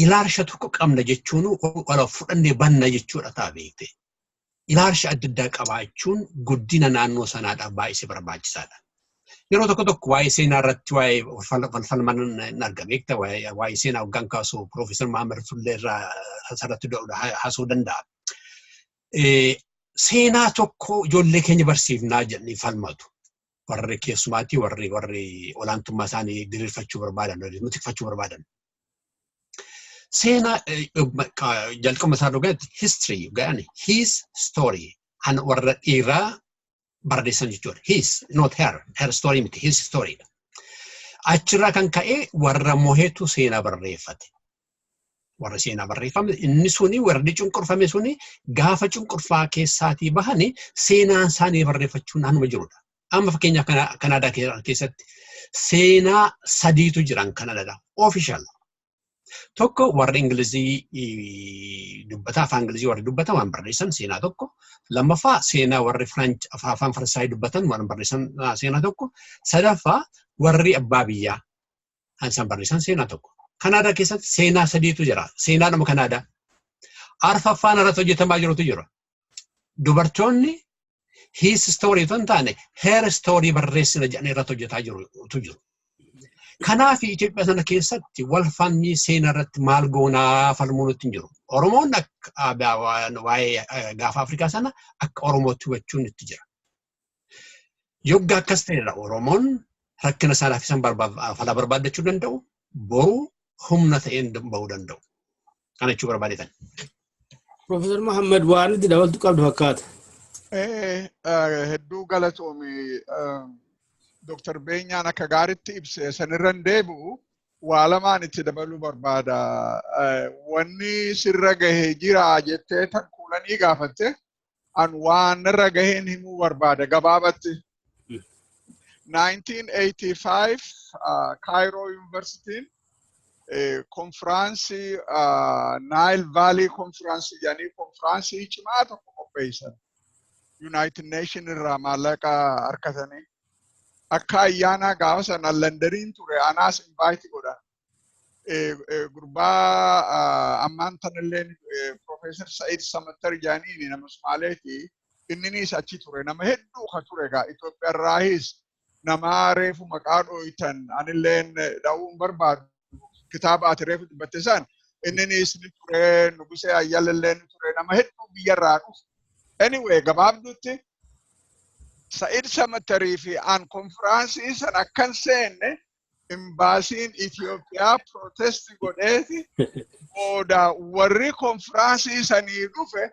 ilaalcha tokko qabna jechuun wala fudhannee banna jechuudha ta'a, beekte. Ilaalcha adda addaa qabaachuun guddina naannoo sanaadhaaf baay'isee barbaachisaadha. Yeroo tokko tokko waa'ee seenaa irratti waa'ee falman hin arga, beekta, waa'ee seenaa hoggaan kaasu Piroofeesar Mahamad Tullee irraa asirratti haasa'uu danda'a. Seenaa tokko ijoollee keenya barsiifnaa jedhanii falmatu. Warri keessumaatii warri olaantummaa isaanii diriirfachuu barbaadan, tikfachuu barbaadan. Seenaa jalqaba isaa dhugaatti history ga'ani his story han warra dhiiraa barreessan jechuudha. His, not her, her story miti, his story. Achirraa kan ka'e warra moheetu seenaa barreeffate. Warra seenaa barreeffame inni suni, warri cunqurfame suni gaafa cunqurfaa keessaatii bahani seenaan isaanii barreeffachuun hanuma jirudha. Amma fakkeenyaaf Kanaadaa keessatti seenaa sadiitu jiran Kanaadaadha. Official. Tokko warri Ingilizii dubbata, afaan Ingilizii warri dubbatan waan barreessan seenaa tokko. Lammaffaa seenaa warri afaan Faransaayii dubbatan waan barreessan seenaa tokko. Sadaffaa warri abbaa biyyaa isaan barreessan seenaa tokko. Kanaadaa keessatti seenaa sadiitu jira. Seenaadhuma Kanaadaa. Arfaffaan irratti hojjetamaa jirutu jira. Dubartoonni his story otoo hin taane her story barreessina jedhanii irratti hojjetaa jirutu jiru. Kanaaf Itoophiyaa sana keessatti wal falmii seenaa irratti maal goonaa falmuu nutti hin jiru. Oromoon waa'ee gaafa Afrikaa sana akka Oromootti hubachuun itti jira. Yoggaa akkas ta'edha Oromoon rakkina isaadhaaf isan fala barbaaddachuu danda'u, boru humna ta'een bahuu danda'u. Kana jechuu barbaadetan. Profeesar Mahammad waan itti dabaltu qabdu fakkaata. Hedduu galatoomi. Dr. Beenyaan akka gaaritti ibse, sanirra hin deebi'u, waa lamaan itti dabaluu barbaada. Wanni sirra gahee jira jettee tan kuulanii gaafatte, an waan irra gaheen himuu barbaada gabaabatti. 1985 Cairo University konfiraansii Nile Valley Conference jedhanii konfiraansii cimaa tokko qopheessan. United Nation irraa maallaqa harkatanii. Akka ayyaanaa gaafa sana Londaniin ture, anaas invite godhan. Gurbaa ammaan tanallee Professor Said Samattar jaaniini, nama Somaaleeti. Inninis achi ture. Nama hedduu ka ture gaa Itoophiyaarraahis nama reefu maqaa dhooytan anilleen dha'uun barbaadu, kitaaba ati reefu dubbatte san, inninis ni ture, Nugusee Ayyalallee ni ture, nama hedduu biyyarraa dhufu. Anyway, gabaabdutti Sa'id Samattarii fi an konfiraansii san akkan seenne imbaasiin Itoophiyaa protest godheeti, booda warri konfiraansii sanii dhufe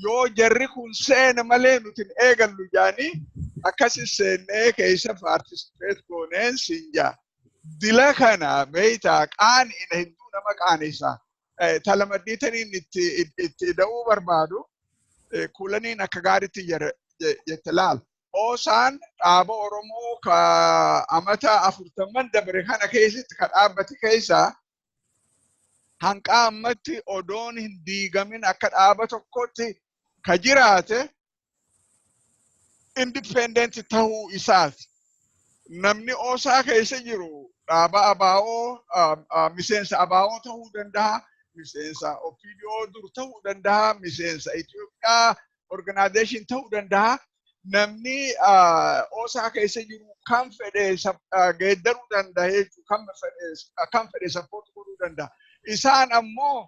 yoo jarri kun seene malee nuti hin eegallu jaanii, akkasi seennee keessa participate gooneen siin jaa. Dila kana beeytaa, qaani'ina hedduu nama qaanisa. Talamaddiitaniin itti da'uu barbaadu, Kuulaniin akka gaariitti jette laal. OSAn dhaaba Oromoo ka amata 40n dabre kana keessatti ka dhaabbate keessaa hanqaa ammatti odoon hin diigamin akka dhaaba tokkotti ka jiraate independent tahuu isaati. Namni OSA keessa jiru dhaaba ABO, miseensa ABO ta'uu danda'a, miseensa OPDO dur ta'uu danda'a, miseensa Itoophiyaa organization ta'uu danda'a. Namni OSA keessa jiru kan fedhe geeddaruu danda'a jechuudha, kan fedhe support godhuu danda'a. Isaan ammoo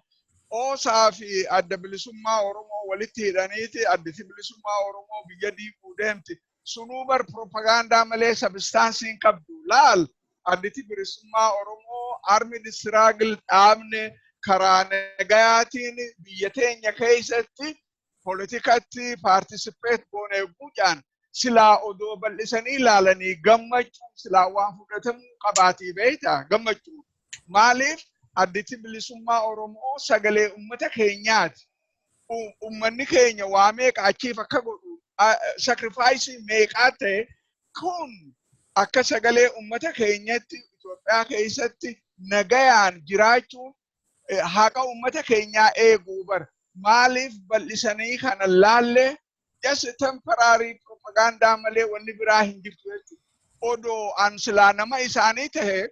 OSA fi Adda Bilisummaa Oromoo walitti hidhaniiti Additi Bilisummaa Oromoo biyya diiguu deemti. Sunuu bar propagaandaa malee substance hin qabdu. Laal, Additi Bilisummaa Oromoo armed struggle dhaabne, karaa nagayaatiin biyya teenya keessatti politikatti participate goone guudhaan, silaa odoo bal'isanii ilaalanii gammachuu silaa waan fudhatamuu qabaatii beektaa gammachuu. Maaliif? Additi Bilisummaa Oromoo sagalee uummata keenyaati. Uummanni keenya waa meeqa achiif akka godhu, sacrifice meeqaa ta'e, kun akka sagalee uummata keenyatti Itoophiyaa keessatti nagayaan jiraachuun haqa uummata keenyaa eeguu bara. Maaliif bal'isanii kana laallee? Just temporary propaganda malee wanni biraa hin jirtu jechuudha. Odoo an silaa nama isaanii tahe,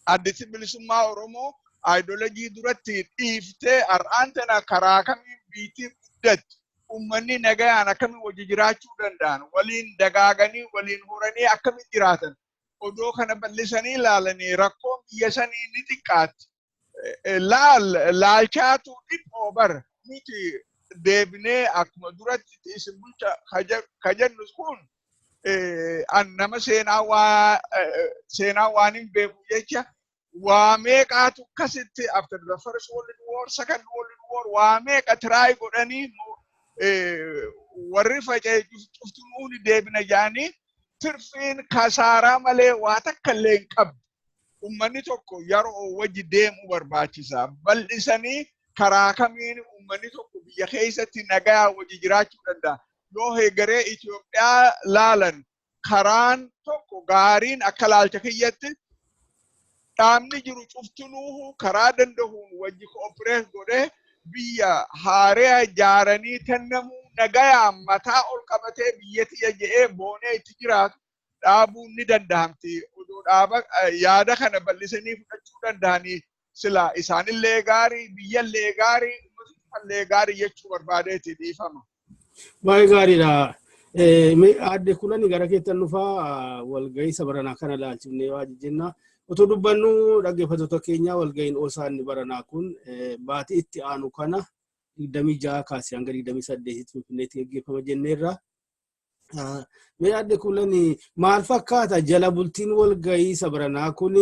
Addisi Bilisummaa Oromoo ideology duratti dhiiftee har'aan tana karaa kamiin biitii guddatti, uummanni nagayaan akkamiin wajji jiraachuu danda'an, waliin dagaaganii waliin horanii akkamiin jiraatan, odoo kana bal'isanii ilaalanii rakkoon biyya sanii ni xiqqaatti. Laal, laalchaatu dhiphoo bara nuti deebinee akkuma duratti isin bulcha ka jennu kun, an nama seenaa waan hin beeku jecha, waa meeqaatu akkasitti after the First World War, Second World War, waa meeqa try godhanii, warri faca'e cuftinuu ni deebina jedhanii, tirfiin kasaaraa malee waa takka illee hin qabdu. Uummanni tokko yeroo wajji deemuu barbaachisa. Bal'isanii karaa kamiin uummanni tokko biyya keessatti nagaa wajji jiraachuu danda'a? Yoo heegaree Itoophiyaa laalan, karaan tokko gaariin akka laalcha kiyyatti dhaabni jiru cuftinuu karaa danda'uun wajji cooperate godhee biyya haaraa ijaaranii kennamuu, nagayaan mataa ol qabatee biyya tiyya je'ee boonee itti jiraatu dhaabuun ni danda'amti. Odoo dhaaba yaada kana bal'isanii fudhachuu danda'anii sila isaanillee gaarii, biyyallee gaarii, uummatallee gaarii jechuu barbaadeeti, dhiifama. Baay'ee gaariidha. Aadde Kulani, gara keettan dhufaa, walgahii baranaa kana ilaalchifnee waa jenna. Otoo dubbannu, dhaggeeffattoota keenya, walgahiin OSA inni baranaa kun baatii itti aanu kana 26 kaasee hanga 28tti Finfinneetti gaggeeffama jenneerra. Mee aadde Kulani, maal fakkaata jala bultiin walgahii isa baranaa kun,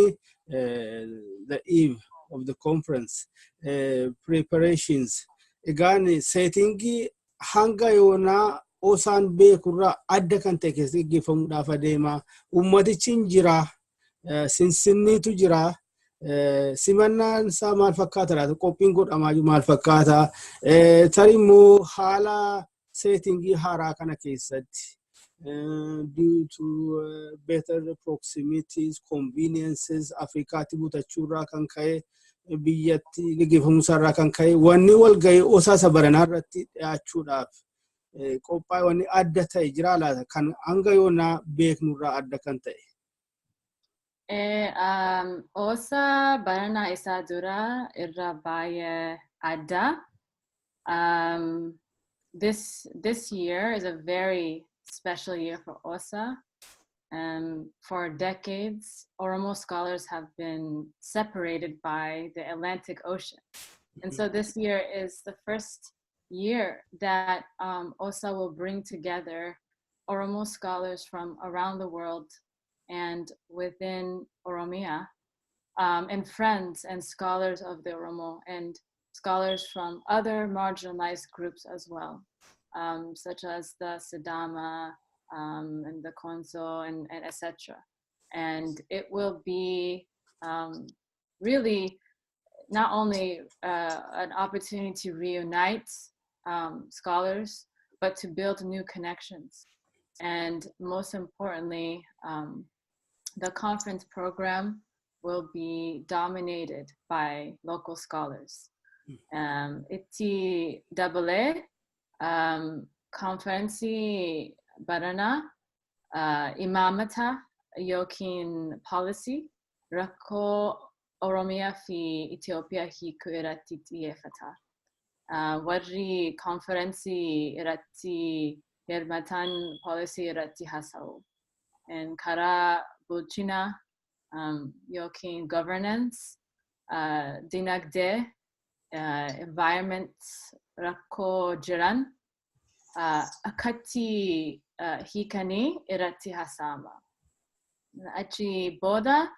the eve of the conference preparations, egaan setting hanga yoonaa OSAn beekurraa adda kan ta'e keessatti gaggeeffamuudhaaf adeema. Uummatichi hin jira. Sinsinniitu jira. Simannaan isaa maal fakkaata laata? Qophiin godhamaa jiru maal fakkaata? Tarii immoo haala setting haaraa kana keessatti due to better proximities, conveniences, Afrikaatti butachuurraa kan ka'e, biyyatti gaggeeffamuu isaarraa kan ka'e, wanni walgahii OSA isa baranaa irratti dhiyaachuudhaaf Qophaa'e wanni adda ta'e jira laata kan hanga yoonaa beeknurraa adda kan ta'e? OSA barana isaa dura irra baay'ee adda. This year is a very special year for OSA. For decades, Oromo scholars have been separated by the Atlantic Ocean. And so this year is the first year that OSA will bring together Oromo scholars from around the world and within Oromia, and friends and scholars of the Oromo and scholars from other marginalized groups as well, such as the Sidama and the Konso and etc. And it will be really not only an opportunity to reunite scholars, but to build new connections. And most importantly, the conference program will be dominated by local scholars. Itti dabalee conference barana imaammata yookiin policy rakkoo Oromiyaa fi Itoophiyaa hiikuu irratti xiyyeeffata. Warri konferensii irratti hirmaatan policy irratti haasa'u. And karaa bulchina yookiin governance, dinagdee, environment rakkoo jiran akkatti hiikanii irratti haasa'ama. Achi booda,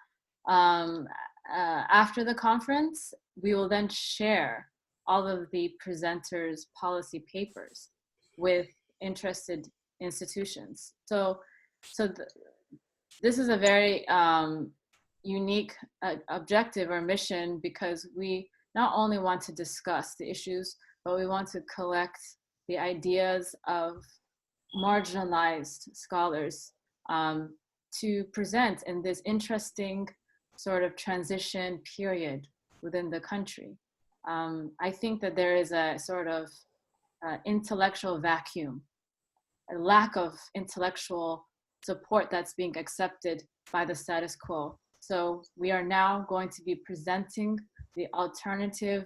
after the conference, we will then share all of the presenters' policy papers with interested institutions. So this is a very unique objective or mission because we not only want to discuss the issues, but we want to collect the ideas of marginalized scholars to present in this interesting sort of transition period within the country. I think that there is a sort of intellectual vacuum, a lack of intellectual support that's being accepted by the status quo. So we are now going to be presenting the alternative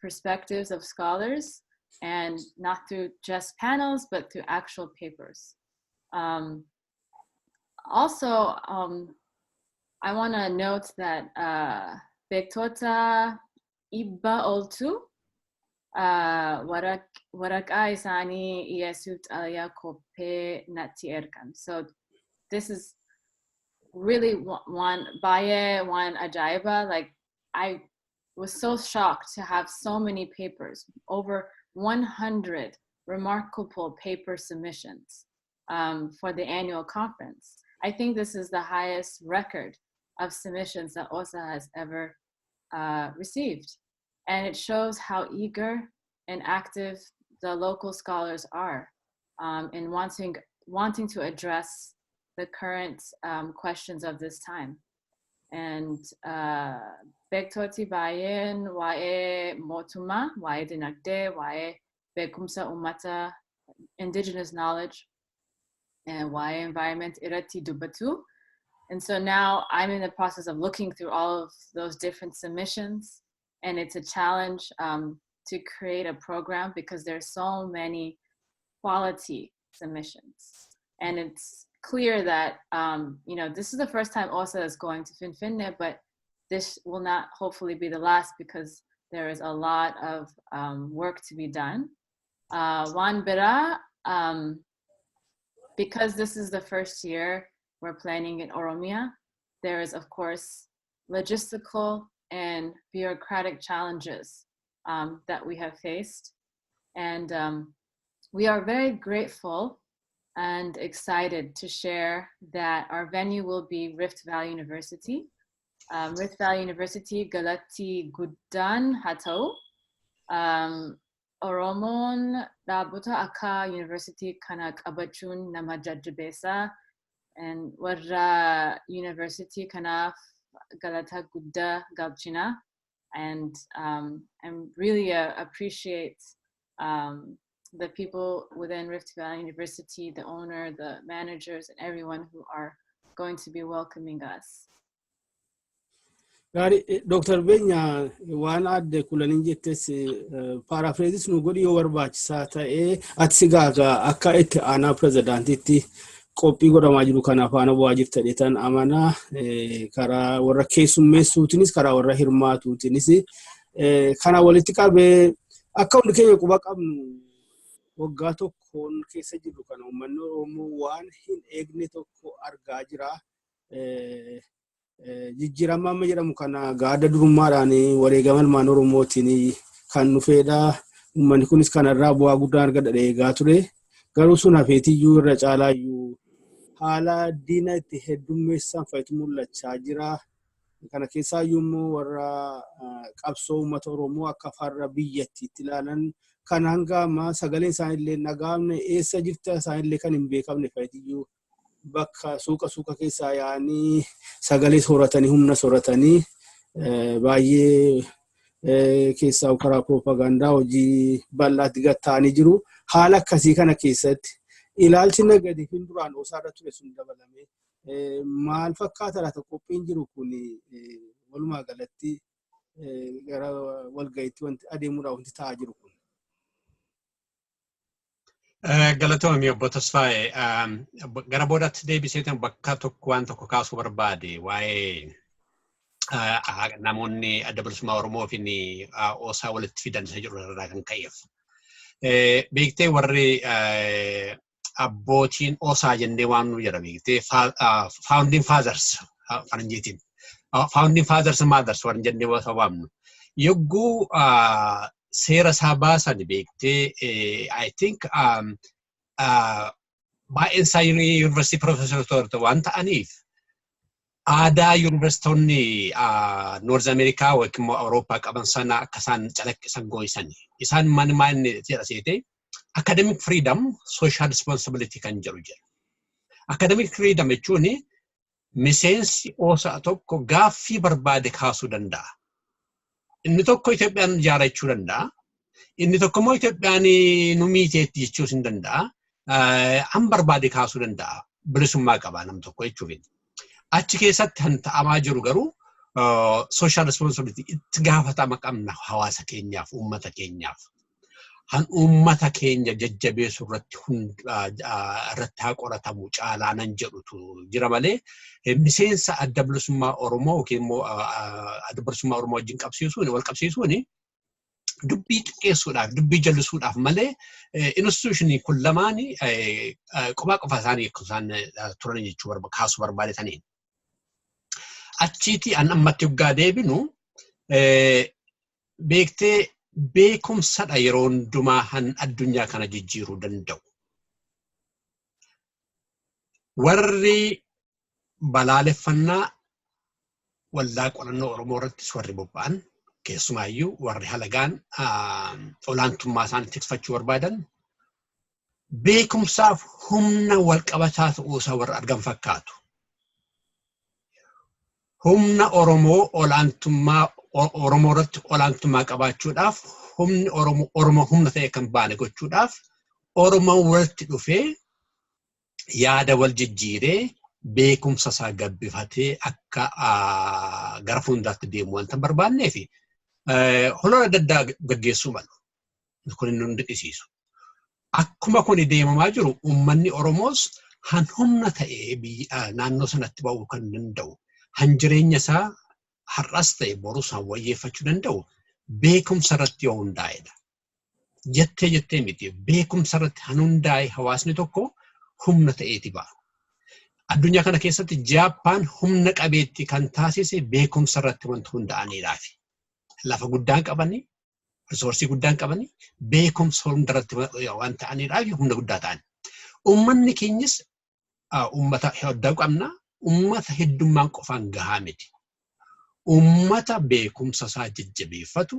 perspectives of scholars, and not through just panels, but through actual papers. Also, I wanna note that beektota 100 oltu waraqaa isaanii dhiyeessuuf xalayaa qophee natti ergan. So this is really one baay'ee waan ajaa'iba. Like, I was so shocked to have so many papers, over 100 remarkable paper submissions for the annual conference. I think this is the highest record of submissions that OSA has ever received. And it shows how eager and active the local scholars are in wanting to address the current questions of this time. And beektoti baay'een waa'ee mootummaa, waa'ee dinagdee, waa'ee beekumsa ummata, indigenous knowledge, and waa'ee environment irratti dubbatu. And so now I'm in the process of looking through all of those different submissions, and it's a challenge to create a program because there's so many quality submissions. And it's clear that this is the first time OSA is going to Finfinne, but this will not hopefully be the last because there is a lot of work to be done. Waan biraa, because this is the first year we're planning in Oromia, there is, of course, logistical and bureaucratic challenges that we have faced. And we are very grateful and excited to share that our venue will be Rift Valley University. Rift Valley University galanni guddaan haa ta'u. Oromoon dhaabbata akka university kana qabachuun nama jajjabeessa. And warra university kanaaf galata guddaa galchina. And really appreciate The people within Rift Valley University, the owner, the managers, and everyone who are going to be welcoming us. Gaarii, Dooktar Beenya, waan Aadde Kulaniin jettes paraphrase nu godhi yoo barbaachisaa ta'ee. Ati si gaaga akka itti aanaa pirezidaantiitti qophii godhamaa jiru kana faana bu'aa jirta jedhetan amanaa, karaa warra keessummeessuutiinis, karaa warra hirmaatuutiinis. Kana walitti qabee, akka hundi keenya quba qabnu, waggaa tokkoon keessa jirru kana uummanni Oromoo waan hin eegne tokko argaa jira. Jijjiirama amma jedhamu kana gaada durummaadhaan wareegama ilmaan Oromootiin kan dhufedha. Uummanni kunis kanarraa bu'aa guddaa argadha eegaa ture. Garuu sun hafeetiyyuu irra caalaayyuu haala diina itti heddummeessan fa'itu mul'achaa jira. Kana keessaayyuu immoo warra qabsoo uummata Oromoo akka farra biyyattiitti ilaalan, kan hanga ammaa sagaleen isaanillee dhaga'amne, eessa jirta isaanillee kan hin beekamne fa'itiyyuu bakka suuqa suuqa keessaa yaa'anii sagalee sooratanii, humna sooratanii, baay'ee keessaa karaa piroopagaandaa hojii bal'aatti gatta'anii jiru. Haala akkasii kana keessatti ilaalchi negatiiviin duraan OSA irra ture sun dabalamee maal fakkaata laata qophiin jiru kun? Walumaa galatti gara walga'iitti wanti adeemuudhaaf wanti ta'aa jiru kun? Galatoomii, Obbo Tasfaayee. Gara boodaatti deebiseetan bakka tokko waan tokko kaasuu barbaade, waa'ee namoonni Adda Bilisummaa Oromoo fi OSA walitti fidan isa jedhu irraa kan ka'eef. Beektee, warri abbootiin OSA jennee waan nu jedha, beektee, founding fathers faranjiitiin. Founding fathers, mothers warri jennee waamnu. Yogguu seera isaa baasan, beektee, I think baay'een isaa yuunivarsiitii profeesoroota waan ta'aniif, aadaa yuunivarsiitonni North America yookiin immoo Awurooppaa qaban sana akka isaan calaqqisan gooyisan. Isaan maal maal jedha seete, academic freedom, social responsibility kan jedhu jedha. Academic freedom jechuun miseensi OSA tokko gaaffii barbaade kaasuu danda'a. Inni tokko Itoophiyaan ijaarrachuu danda'a. Inni tokko immoo Itoophiyaan nu miiteetti jechuus hin danda'a. Han barbaade kaasuu danda'a. Bilisummaa qaba nam tokko jechuuf. Achi keessatti kan ta'amaa jiru garuu social responsibility, itti gaafatama qabna hawaasa keenyaaf, uummata keenyaaf. Han uummata keenya jajjabeessu irratti irratti haa qoratamu caalaa nan jedhutu jira malee, miseensa Adda Bilisummaa Oromoo yookiin immoo Adda Bilisummaa Oromoo wajjin qabsiisuun, wal qabsiisuun, dubbii xiqqeessuudhaaf, dubbii jallisuudhaaf malee, institutionii kun lamaan kophaa qofa isaanii akka isaan turan jechuu kaasuu barbaadetaniin. Achiiti an ammatti yoggaa deebinu, beektee, beekumsadha yeroo hundumaa han addunyaa kana jijjiiruu danda'u. Warri balaaleffannaa Waldaa Qorannoo Oromoo irrattis warri bobba'an, keessumaayyuu warri halagaan olaantummaa isaanii tikfachuu barbaadan, beekumsaaf humna walqabataa ta'uusaa warra argan fakkaatu. Humna Oromoo olaantummaa Oromoo irratti olaantummaa qabaachuudhaaf, humni Oromoo Oromoo humna ta'e kan baane gochuudhaaf, Oromoon walitti dhufee yaada wal jijjiiree beekumsa isaa gabbifatee akka gara fuulduraatti deemu wanta hin barbaanneef holola adda addaa gaggeessuu malu. Kun inni nu dirqisiisu. Akkuma kun deemamaa jiru, uummanni Oromoos han humna ta'ee naannoo sanatti ba'uu kan danda'u, han jireenya isaa har'as ta'e borus han wayyeeffachuu danda'u beekumsa irratti yoo hundaa'edha. Jettee jettee miti, beekumsa irratti han hundaa'e hawaasni tokko humna ta'eeti ba'a. Addunyaa kana keessatti Jaappaan humna qabeetti kan taasise beekumsa irratti wanta hundaa'aniidhaafi. Lafa guddaan qabanii, resource guddaan qabanii, beekumsa hundarratti waan ta'aniidhaafi humna guddaa ta'an. Uummanni keenyas uummata hedduu qabna. Uummata heddummaan qofaan gahaa miti. Uummata beekumsa isaa jajjabeeffatu,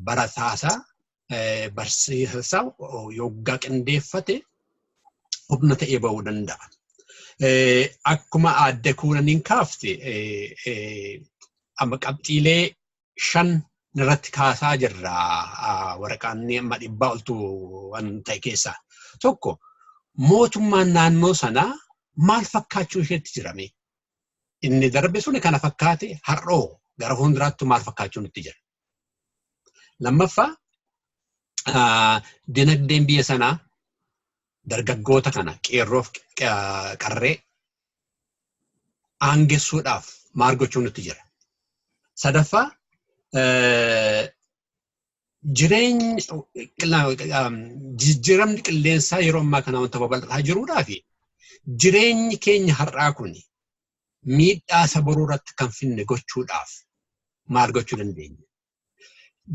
barataasaa, barsiisaa yoggaa qindeeffate humna ta'ee ba'uu danda'a. Akkuma Aadde Kuulaniin kaafte, amma qabxiilee shan Irratti kaasaa jirra waraqaan amma 100 oltu waan ta'e keessaa. Tokko, mootummaan naannoo sanaa maal fakkaachuu isheetti jirame? Inni darbe suni kana fakkaate, har'oo gara fuulduraatti maal fakkaachuu nutti jira? Lammaffaa, dinagdeen biyya sanaa dargaggoota kana, qeerroof qarree, aangessuudhaaf maal gochuu nutti jira? Sadaffaa, jireenya jijjiiramni qilleensaa yeroo ammaa kana wanta babal'ataa jiruudhaa fi jireenyi keenya har'aa kun miidhaa isa boruu irratti kan finne gochuudhaaf maal gochuu dandeenya?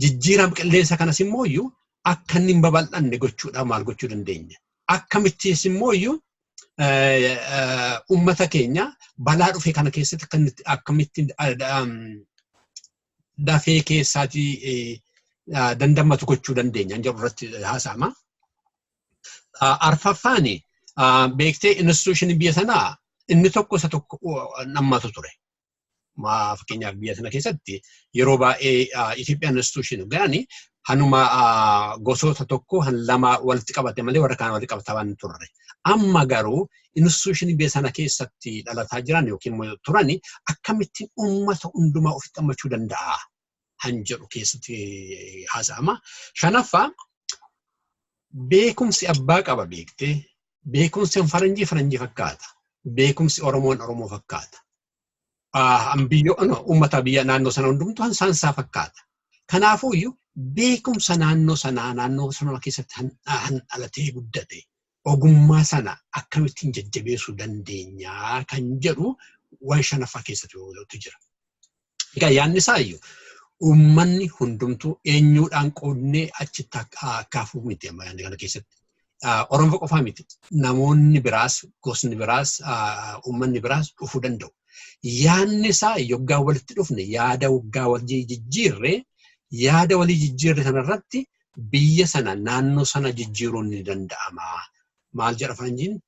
Jijjiirama qilleensa kanas immoo iyyuu akka inni hin babal'anne gochuudhaaf maal gochuu dandeenya? Akkamittis immoo iyyuu uummata keenya balaa dhufe kana keessatti akkamittiin dafee keessaatii dandammatu gochuu dandeenya jedhu irratti haasa'ama. Arfaffaan, beektee, institutionii biyya sanaa inni tokko isa tokko nammatu ture. Fakkeenyaaf, biyya sana keessatti yeroo baay'ee Itoophiyaan institution ga'ani hanuma gosoota tokko han lama walitti qabate malee warra kaan walitti qabataa waan turre. Amma garuu institutionii biyya sana keessatti dhalataa jiran yookiin immoo turani akkamittiin uummata hundumaa ofitti hammachuu danda'a han jedhu keessatti haasa'ama. Shanaffaa, beekumsi abbaa qaba, beektee, beekumsi faranjii faranjii fakkaata. Beekumsi Oromoon Oromoo fakkaata. Biyyoo uummata biyya naannoo sana hundumtuu saansaa fakkaata. Kanaafuu iyyuu beekumsa naannoo sanaa, naannoo sana keessatti han dhalatee guddate, ogummaa sana akkamittiin jajjabeessuu dandeenyaa kan jedhu waan shanaffaa keessatti jira. Egaa yaadni isaa iyyuu uummanni hundumtuu eenyuudhaan qoodnee achitti akka hafuu miti amma yaadni kana keessatti. Oromoo qofaa miti. Namoonni biraas, gosni biraas, uummanni biraas dhufuu danda'u. Yaadni isaa yoggaa walitti dhufne, yaada waggaa walii jijjiirre, yaada walii jijjiirre sanarratti biyya sana, naannoo sana jijjiiruun ni danda'ama. Maal jedha faranjiin?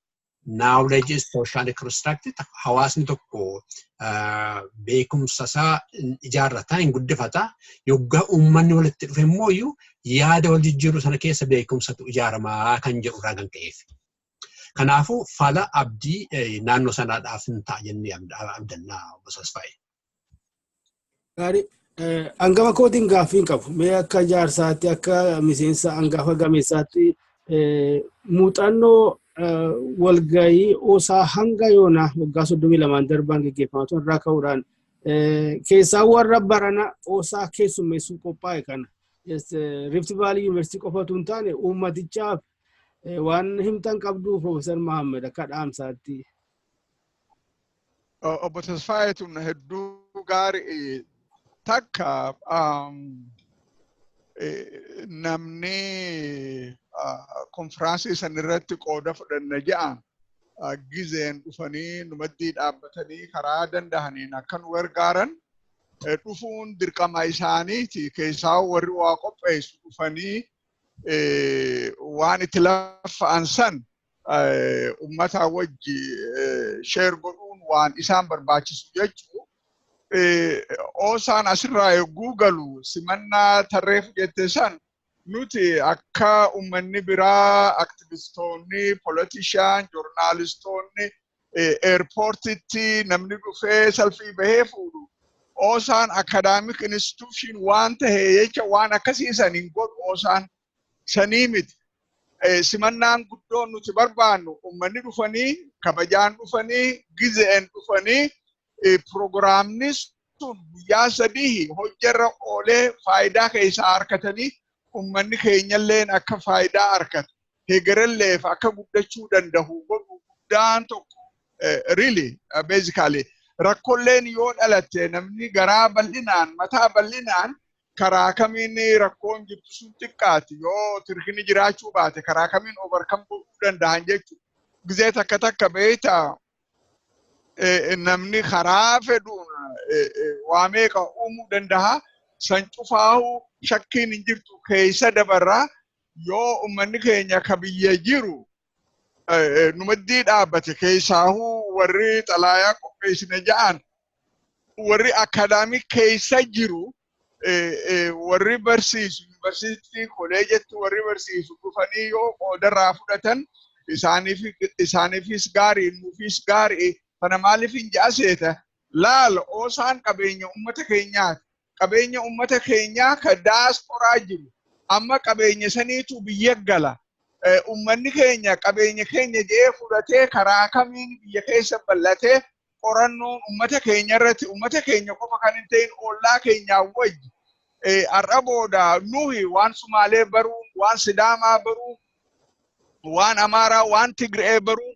Knowledge is socially constructed. Hawaasni tokko beekumsa isaa ijaarrataa hin guddifataa. Yoggaa uummanni walitti dhufe immoo iyyuu yaada wal jijjiiruu sana keessa beekumsatu ijaaramaa kan jedhu irraa kan ka'eef. Kanaafuu fala abdii naannoo sanaadhaaf hin ta'a jennee abdannaa, obbo Tasfaayee. Gaarii. Hangafa kootiin gaaffii hin qabu. Mee akka jaarsaatti, akka miseensa hangafa gameessaatti, muuxannoo walgahii OSA hanga yoonaa waggaa 32n darban geggeeffamaa turan irraa ka'uudhaan, keessaa warra barana OSA keessummeessuu qophaa'e kana, Rift Valley University qofatu hin taane, uummatichaaf waan himtan qabdu, Profeesar Mahammed, akka dhaamsaatti? Obbo Tasfaayee, tun hedduu gaarii. Takka, namni konfiraansii san irratti qooda fudhanna je'an gizeen dhufanii numaddii dhaabbatanii karaa dandahaniin akka nu gargaaran dhufuun dirqama isaaniiti. Keessaa warri waa qopheessu dhufanii waan itti laffa'an san ummata wajji share godhuun waan isaan barbaachisu jechuu. OSAn asirraa yogguu galu, simannaa tarreef jette san, nuti akka ummanni biraa, aktivistoonni, politician, joornaalistoonni, airportitti namni dhufee salfii bahee fuudhu, OSAn academic institution waan tahe jecha waan akkasiisan hin godhu. OSAn sanii miti. Simannaan guddoon nuti barbaannu ummanni dhufanii, kabajaan dhufanii, gizeen dhufanii, piroogiraamni sun guyyaa 3 hojjarra oolee faayidaa keessaa harkatanii, ummanni keenyalleen akka faayidaa harkatu, hegerelleef akka guddachuu danda'u godhu guddaan tokko. Really, basically, rakkoolleen yoo dhalatte namni garaa bal'inaan, mataa bal'inaan, karaa kamiin rakkoon jirtu sun xiqqaati, yoo tirkini jiraachuu baate karaa kamiin overcome godhuu danda'an jechuudha. Gizee takka takka, beektaa, namni karaa fedhuun waa meeqa uumuu danda'a. San cufaahu shakkiin hin jirtu keessa dabarraa. Yoo ummanni keenya ka biyya jiru numaddii dhaabbate, keessaahuu warri xalaayaa qopheessine ja'an, warri academic keessa jiru Warri barsiisu yuunivarsiitii koleejetti warri barsiisu dhufanii yoo qoodarraa fudhatan isaaniifis gaarii, nuufis gaarii. Kana maaliif hin ja'aseeta? Laal, OSAn qabeenya ummata keenyaati. Qabeenya ummata keenyaa ka daasporaa jiru. Amma qabeenya saniitu biyya gala. Ummanni keenya qabeenya keenya jedhee fudhatee karaa kamiin biyya keessa bal'atee qorannoon ummata keenya irratti, ummata keenya qofa kan hin ta'in ollaa keenyaa wajji, har'a booda nuhi waan Sumaalee baruun, waan Sidaamaa baruun, waan Amaaraa, waan Tigree baruun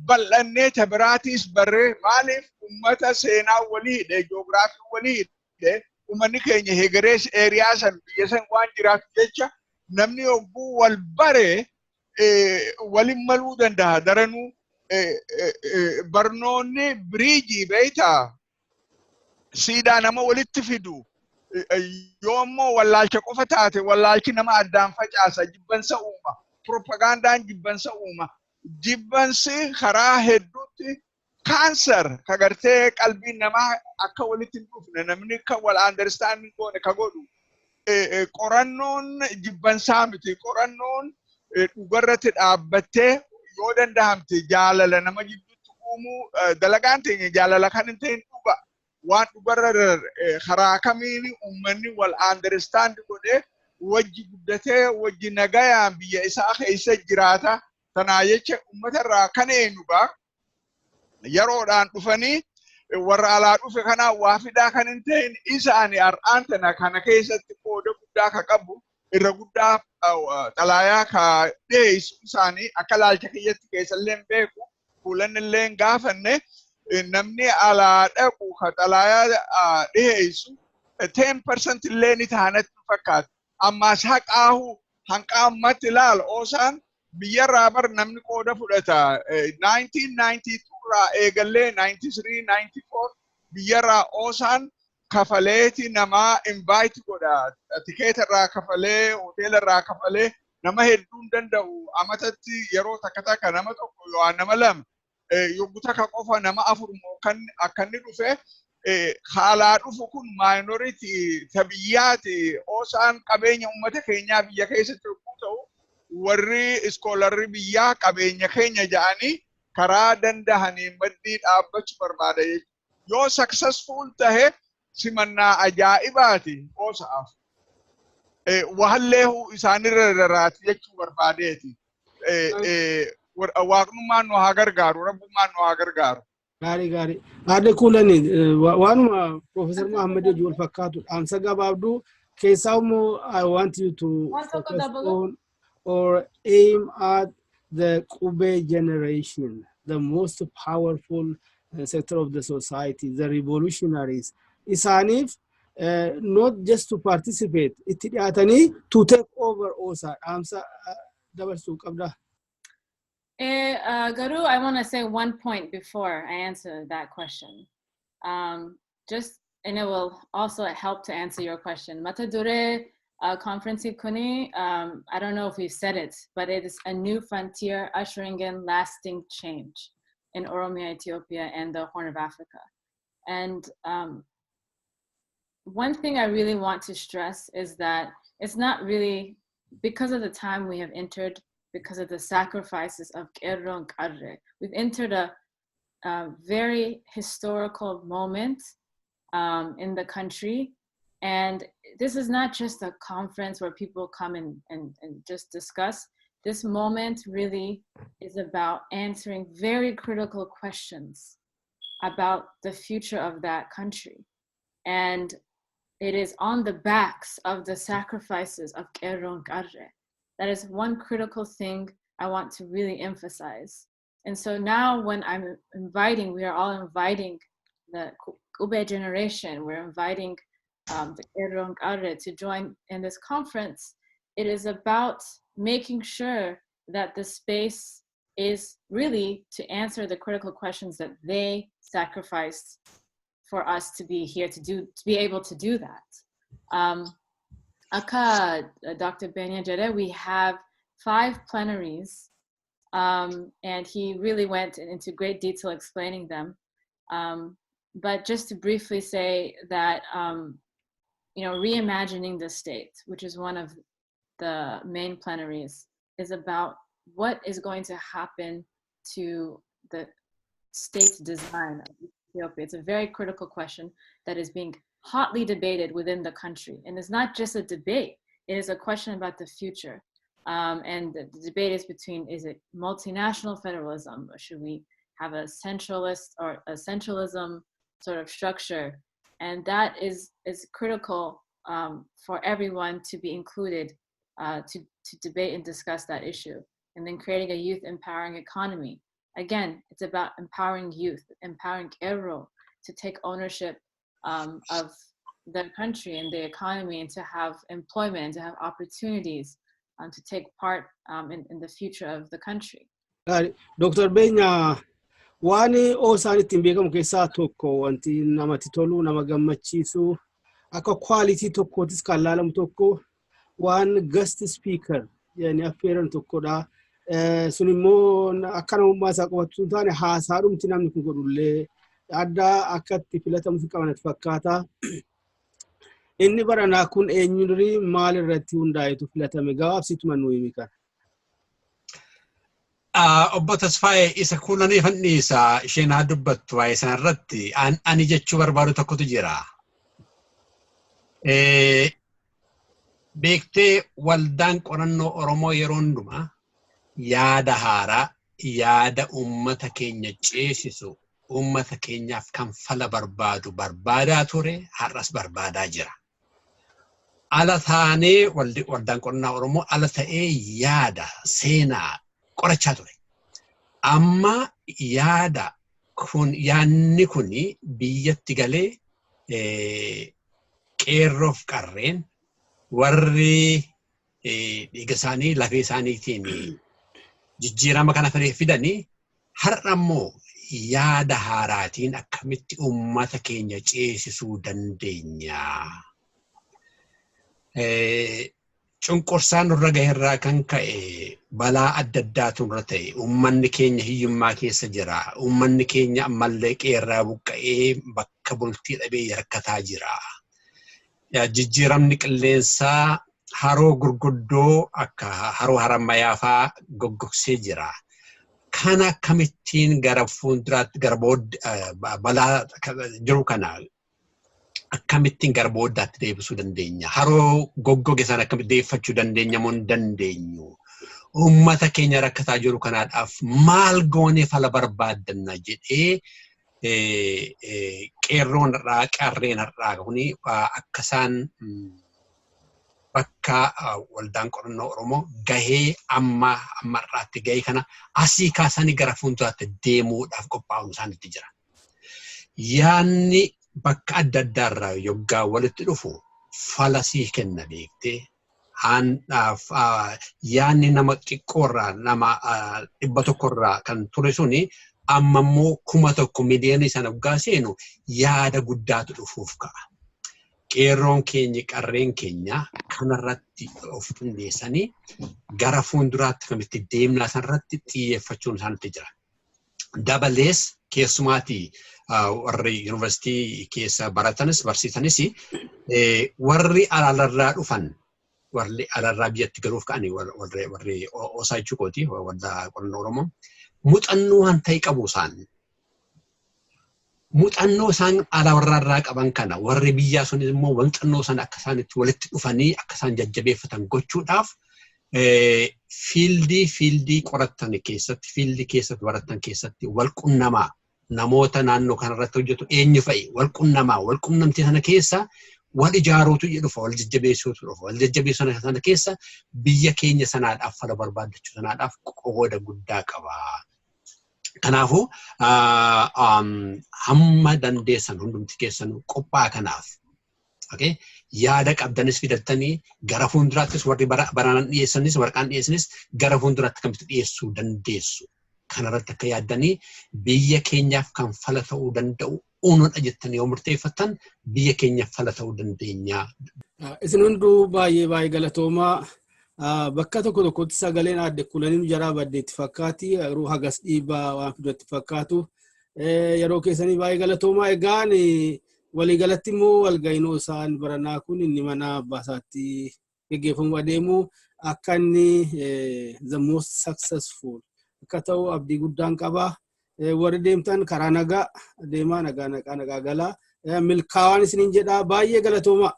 bal'annee tabiraatiis barree. Maaliif? Ummata seenaa walii hidhe, joogiraafii walii hidhe, ummanni keenya hegerees area san biyya san waan jiraatu jecha namni yogguu wal bare walin maluu danda'a. Daranuu barnoonni bridge beeytaa, siidaa nama walitti fidu. Yoo ammoo wallaalcha qofa taate, wallaalchi nama addaan facaasa, jibbansa uuma, propagandaan jibbansa uuma. Jibbansi karaa hedduutti kaanser ka gartee qalbiin namaa akka walitti hin dhufne, namni akka wal understanding goone ka godhu. Qorannoon jibbansaa miti. Qorannoon dhugarratti dhaabbattee yoo danda'amte jaalala nama jidduutti uumuu. Dalagaan teenya jaalala kan hin ta'in dhuga, waan dhugarra karaa kamiin uummanni wal understand godhee wajji guddatee wajji nagayaan biyya isaa keessa jiraata. Tanaa jecha uummata irraa kan eenyugaa yeroodhaan dhufanii warra alaa dhufe kanaa waa fidaa kan hin ta'in isaani har'aan tana kana keessatti qooda guddaa ka qabu, irra guddaa xalaayaa ka dhiyeessu isaanii. Akka laalcha kiyyatti keessallee hin beeku, fuulanni illee hin gaafanne. Namni alaa dhaqu ka xalaayaa dhiyeessu 10% illee ni taanatti fakkaata. Ammaas haqaahu hanqa ammatti ilaal, OSAn biyyarraa bar namni qooda fudhata. 1992 irraa eegallee, 93, 94 biyyarraa OSAn kafaleeti namaa invite godha. Tikeeta irraa kafalee, hoteela irraa kafalee, nama hedduun danda'u. Amatatti yeroo takka takka nama tokko yookaan nama lama, yogguu takka qofa nama afur kan akka inni dhufe. Haalaa dhufu kun minority ta biyyaati. OSAn qabeenya uummata keenyaa biyya keessatti yogguu ta'u, warri scholarri biyyaa qabeenya keenya ja'anii karaa dandahaniin maddii dhaabbachuu barbaada jechuudha. Yoo successful tahe simannaa ajaa'ibaati OSAaf. Wahallee isaanirra rarraati jechuu barbaadeeti. Waaqnummaan nu haa gargaaru, rabbummaan nu haa gargaaru. Gaarii gaarii. Aadde Kuulani, waanuma Profeesar Mahammad wajjin wal fakkaatu dhaamsa gabaabduu keessaa immoo I want you to focus on or aim at the Qubee generation, the most powerful sector of the society, the revolutionaries. Isaaniif not just to participate, itti dhiyaatanii to take over OSA dhaamsa dabarsuu qabda. Garuu, I want to say one point before I answer that question. Just, and it will also help to answer your question. Mata duree conference kuni, I don't know if we've said it, but it is a new frontier ushering in lasting change in Oromia, Ethiopia, and the Horn of Africa. And one thing I really want to stress is that it's not really because of the time we have entered, because of the sacrifices of Qeerroo and Qarree. We've entered a very historical moment in the country. And this is not just a conference where people come and just discuss. This moment really is about answering very critical questions about the future of that country. And it is on the backs of the sacrifices of Qeerroo and Qarree. That is one critical thing I want to really emphasize. And so now when I'm inviting, we are all inviting the Qubee generation, we're inviting the Qeerroo and Qarree to join in this conference. It is about making sure that the space is really to answer the critical questions that they sacrificed for us to be here to be able to do that. Akka Dr. Benya jedhe, we have 5 plenaries, and he really went into great detail explaining them. But just to briefly say that Reimagining the state, which is one of the main plenaries, is about what is going to happen to the state design of Ethiopia. It's a very critical question that is being hotly debated within the country. And it's not just a debate, it is a question about the future. And the debate is between, is it multinational federalism, or should we have a centralist or a centralism sort of structure? And that is critical for everyone to be included to debate and discuss that issue. And then creating a youth empowering economy. Again, it's about empowering youth, empowering Qeerroo to take ownership of the country and the economy and to have employment and to have opportunities to take part in the future of the country. Dr. Beenyaa, waan OSAn ittiin beekamu keessaa tokko, wanti namatti tolu, nama gammachiisu, akka quality tokkootis kan laalamu tokko, waan guest speaker jedhanii affeeran tokkodha. Sun immoo akka namummaa isaa qofatu hin taane, haasaadhumti namni kun godhullee adda akka itti filatamu qaban fakkaata. Inni baranaa kun eenyurii maal irratti hundaa'etu filatame? Gabaabsiituma nuu himi kana. Obbo Tasfaayee, isa kuulanii fanniisa, isheen haa dubbattu waa'ee sana irratti. Ani jechuu barbaadu tokkotu jira. Beektee, Waldaan Qorannoo Oromoo yeroo hundumaa yaada haaraa, yaada uummata keenya ceesisu, uummata keenyaaf kan fala barbaadu barbaadaa ture, har'as barbaadaa jira. Ala taanee Waldaan Qorannaa Oromoo ala ta'ee yaada seenaa qorachaa ture. Amma yaada kun, yaadni kun biyyatti galee, qeerroof qarreen warri dhiiga isaanii lafee isaaniitiin jijjiirama kana fidanii, har'a immoo yaada haaraatiin akkamitti uummata keenya ceesisuu dandeenya? Cunqursaan nurra gaherraa kan ka'e balaa adda addaatu nurra ta'e. Uummanni keenya hiyyummaa keessa jira. Uummanni keenya ammallee qeerraa buqqa'ee bakka bultii dhabee rakkataa jira. Jijjiiramni qilleensaa haroo gurguddoo akka Haroo Harammayaa fa'aa goggogsee jira. Kana akkamittiin gara fuulduraatti, gara balaa jiru kana akkamittiin gara booddaatti deebisuu dandeenya? Haroo goggoge sana akkamitti deeffachuu dandeenya moo hin dandeenyu? Uummata keenya rakkataa jiru kanaadhaaf maal goonee fala barbaaddanna jedhee, qeerroon har'aa, qarreen har'aa kuni akka isaan bakka Waldaan Qorannoo Oromoo gahee amma amma har'aatti gahee kana asii kaasanii gara fuulduraatti deemuudhaaf qophaa'uun isaanitti jira. Yaanni bakka adda addaarraa yoggaa walitti dhufu fala sii kenna, beektee. Yaanni nama xiqqoorraa, nama 100rraa kan ture suni, amma immoo 1000, miliyoonii sana waggaa seenu yaada guddaatu dhufuuf ka'a. Qeerroon keenya, qarreen keenya kanarratti of qindeessanii gara fuulduraatti kamitti deemnaa sanarratti xiyyeeffachuun isaanitti jira. Dabalees keessumaatii warri yuunivarsiitii keessa baratanis barsiisanis, warri alarraa dhufan, warri alarraa biyyatti galuuf ka'anii, warri OSA jechuu kooti, Waldaa Qorannoo Oromoo, muuxannoo waan ta'e qabu isaan. Muuxannoo isaan ala warraarraa qaban kana, warri biyyaa sunis immoo muuxannoo sana akka isaan itti walitti dhufanii akka isaan jajjabeeffatan gochuudhaaf, field qorattan keessatti, field keessatti barattan keessatti wal qunnamaa, namoota naannoo kanarratti hojjetu eenyu fa'i, wal qunnamaa. Wal qunnamtii sana keessa wal ijaaruutu dhufa, wal jajjabeessuutu dhufa. Wal jajjabeessuu sana keessa biyya keenya sanaadhaaf fala barbaaddachuu sanaadhaaf qooda guddaa qaba. Kanaafuu hamma dandeessan hundumti keessan qophaa kanaaf yaada qabdanis fidattanii, gara fuulduraattis warri baranaan dhiyeessanis, waraqaan dhiyeessanis gara fuulduraatti akkamitti dhiyeessuu dandeessu. Kanarratti akka yaaddanii, biyya keenyaaf kan fala ta'uu danda'u uumuudha jettanii yoo murteeffattan, biyya keenyaaf fala ta'uu dandeenya. Isin hunduu baay'ee baay'ee galatoomaa. Bakka tokko tokkotti sagaleen aadde Kulaniin jaraa baddeetti fakkaati. Yeroo hagas dhiibbaa waan fidatti fakkaatu. Yeroo keessanii baay'ee galatoomaa. Egaan Waliigalatti immoo walga'iin OSAn baranaa kun inni mana abbaa isaatti geggeeffamu adeemu akka inni the most successful akka ta'u abdii guddaan qaba. Warri deemtan karaa nagaa deemaa, nagaa nagaa nagaa galaa, milkaa'aan isiniin jedha. Baay'ee galatoomaa.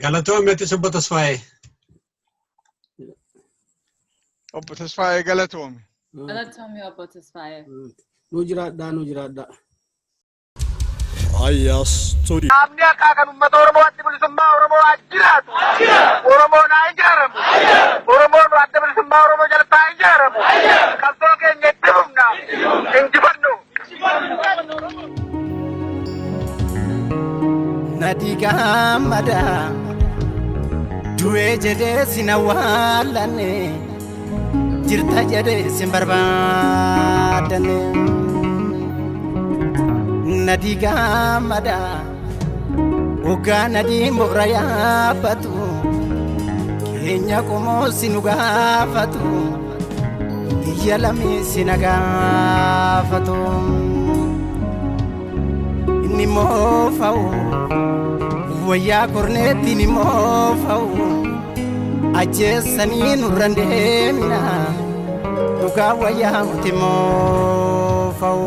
Galatoomii ati, Obbo Tasfaayee. Obbo Tasfaayee, galatoomi. Galatoomi, Obbo Tasfaayee. Nu jiraadhaa, nu jiraadhaa. Raayyaa Studio. Dhaabni haqaa kan uummata Oromoo, Adda Bilisummaa Oromoo haa jiraatu. Oromoon haa ijaaramu. Oromoon Adda Bilisummaa Oromoo jalatti haa ijaaramu. Qabsoo keenya itti fufna. Injifannu. Nadii gammada du'ee jedhee sin awwaallanne, jirta jedhee sin barbaadanne. Nadii gammada waggaa nadii moora yaabbatu keenya qomoo si nu gaafatu, biyya lamii si na gaafatu. Inni moofa'u wayyaa korneettiin moofa'u ajjeessanii nurra deemina, dhugaa wayyaa muti moofa'u.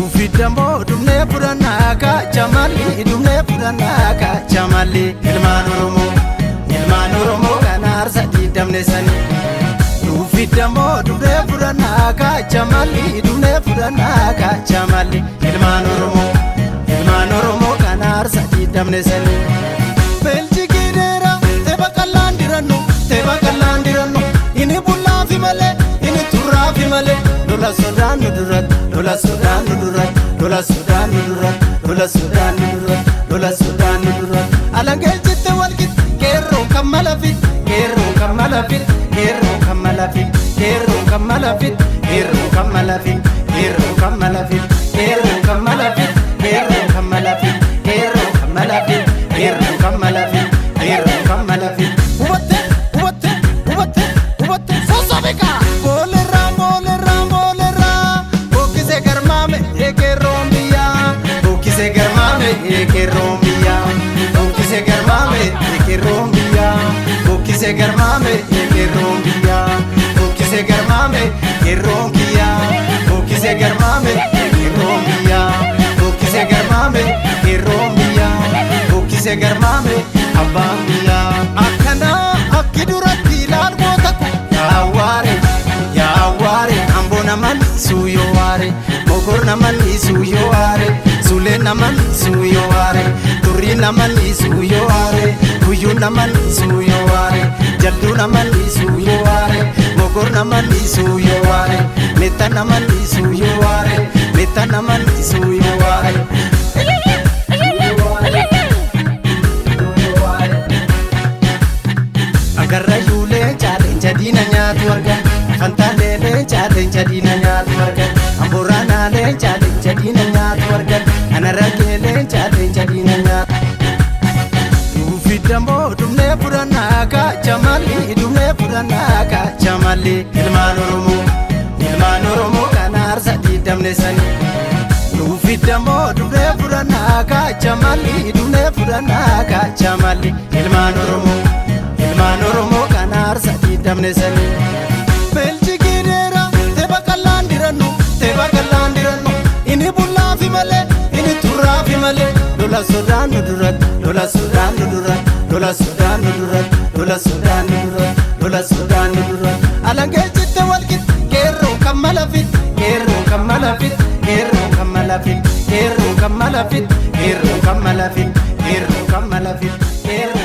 Ufidammoo dhumnee fudhannaa kachamalli, dhumnee fudhannaa kachamalli. Ilmaan Oromoo, ilmaan Oromoo kan aarsa diidamne sanii. Ufidammoo dhumnee fudhannaa kachamalli, dhumnee fudhannaa kachamalli. Ilmaan Oromoo, ilmaan Oromoo kan aarsa diidamne sanii. Beelchikii dheeraa teepha qallaan dirannu, teepha qallaan dirannu, inni bullaafi malee, inni turraafi malee. Lola sodaannu duratti, lola sodaannu duratti, lola sodaannu duratti, lola sodaannu duratti, lola sodaannu duratti. Alangee jitte walqitti qeerroo kan mala fit, qeerroo kan mala fit, qeerroo kan mala fit, qeerroo kan mala fit, qeerroo kan mala fit, qeerroo kan mala fit, qeerroo kan mala fit, qeerroo kan mala fit, qeerroo kan mala fit, qeerroo kan mala fit, qeerroo kan mala fit. Hubatte, hubatte, hubatte, hubatte, sossobika. Boolerraa, boolerraa, boolerraa, bokkisee garmaame eekerroon biyyaa, bokkisee garmaame eekerroon biyyaa, bokkisee garmaame eekerroon biyyaa, bokkisee garmaame eekerroon biyyaa, bokkisee garmaame eekerroon kiyyaa, bokkisee garmaame eekerroon biyyaa, bokkisee garmaame eekerroon biyyaa, bokkisee garmaame abbaan biyyaa. Akkanaa akki duratti ilaal goota ko yaawwaare, yaawwaare, amboo naman suuyoo waare, mogor naman suuyoo waare, suulee naman suuyoo waare, turrii naman suuyoo waare, guyyuu naman suuyoo waare, jalduu naman suuyoo waare, mogor naman suuyoo waare, metta naman suuyoo waare, metta naman suuyoo waare. Agarrayyuulee caaleencha diina nyaatu argan, Fantaallee caaleencha diina nyaatu argan, Amboraanaalee caaleencha diina nyaatu argan, Anarrageelee caaleencha diina nyaatu. Ufidammoo dhumnee fudhannaa kachamalli, dhumnee fudhannaa kachamalli. Ilmaan Oromoo, ilmaan Oromoo kan aarsa diidamne sanii. Ufidammoo dhumnee fudhannaa kachamalli, dhumnee fudhannaa kachamalli. Ilmaan Oromoo, ilmaan Oromoo kan aarsa diidamne sanii. Beelchikii dheeraa teepha qallaan dirannu, teepha qallaan dirannu, inni bullaafi malee, inni turraafi malee. Lola sodaannu duratti, lola sodaannu duratti, lola sodaannu duratti, lola sodaannu duratti, lola sodaannu duratti. Alangee jitte walqitti qeerroo kan mala fit, qeerroo kan mala fit, qeerroo kan mala fit, qeerroo kan mala fit, qeerroo kan mala fit, qeerroo kan mala fit, qeerroo.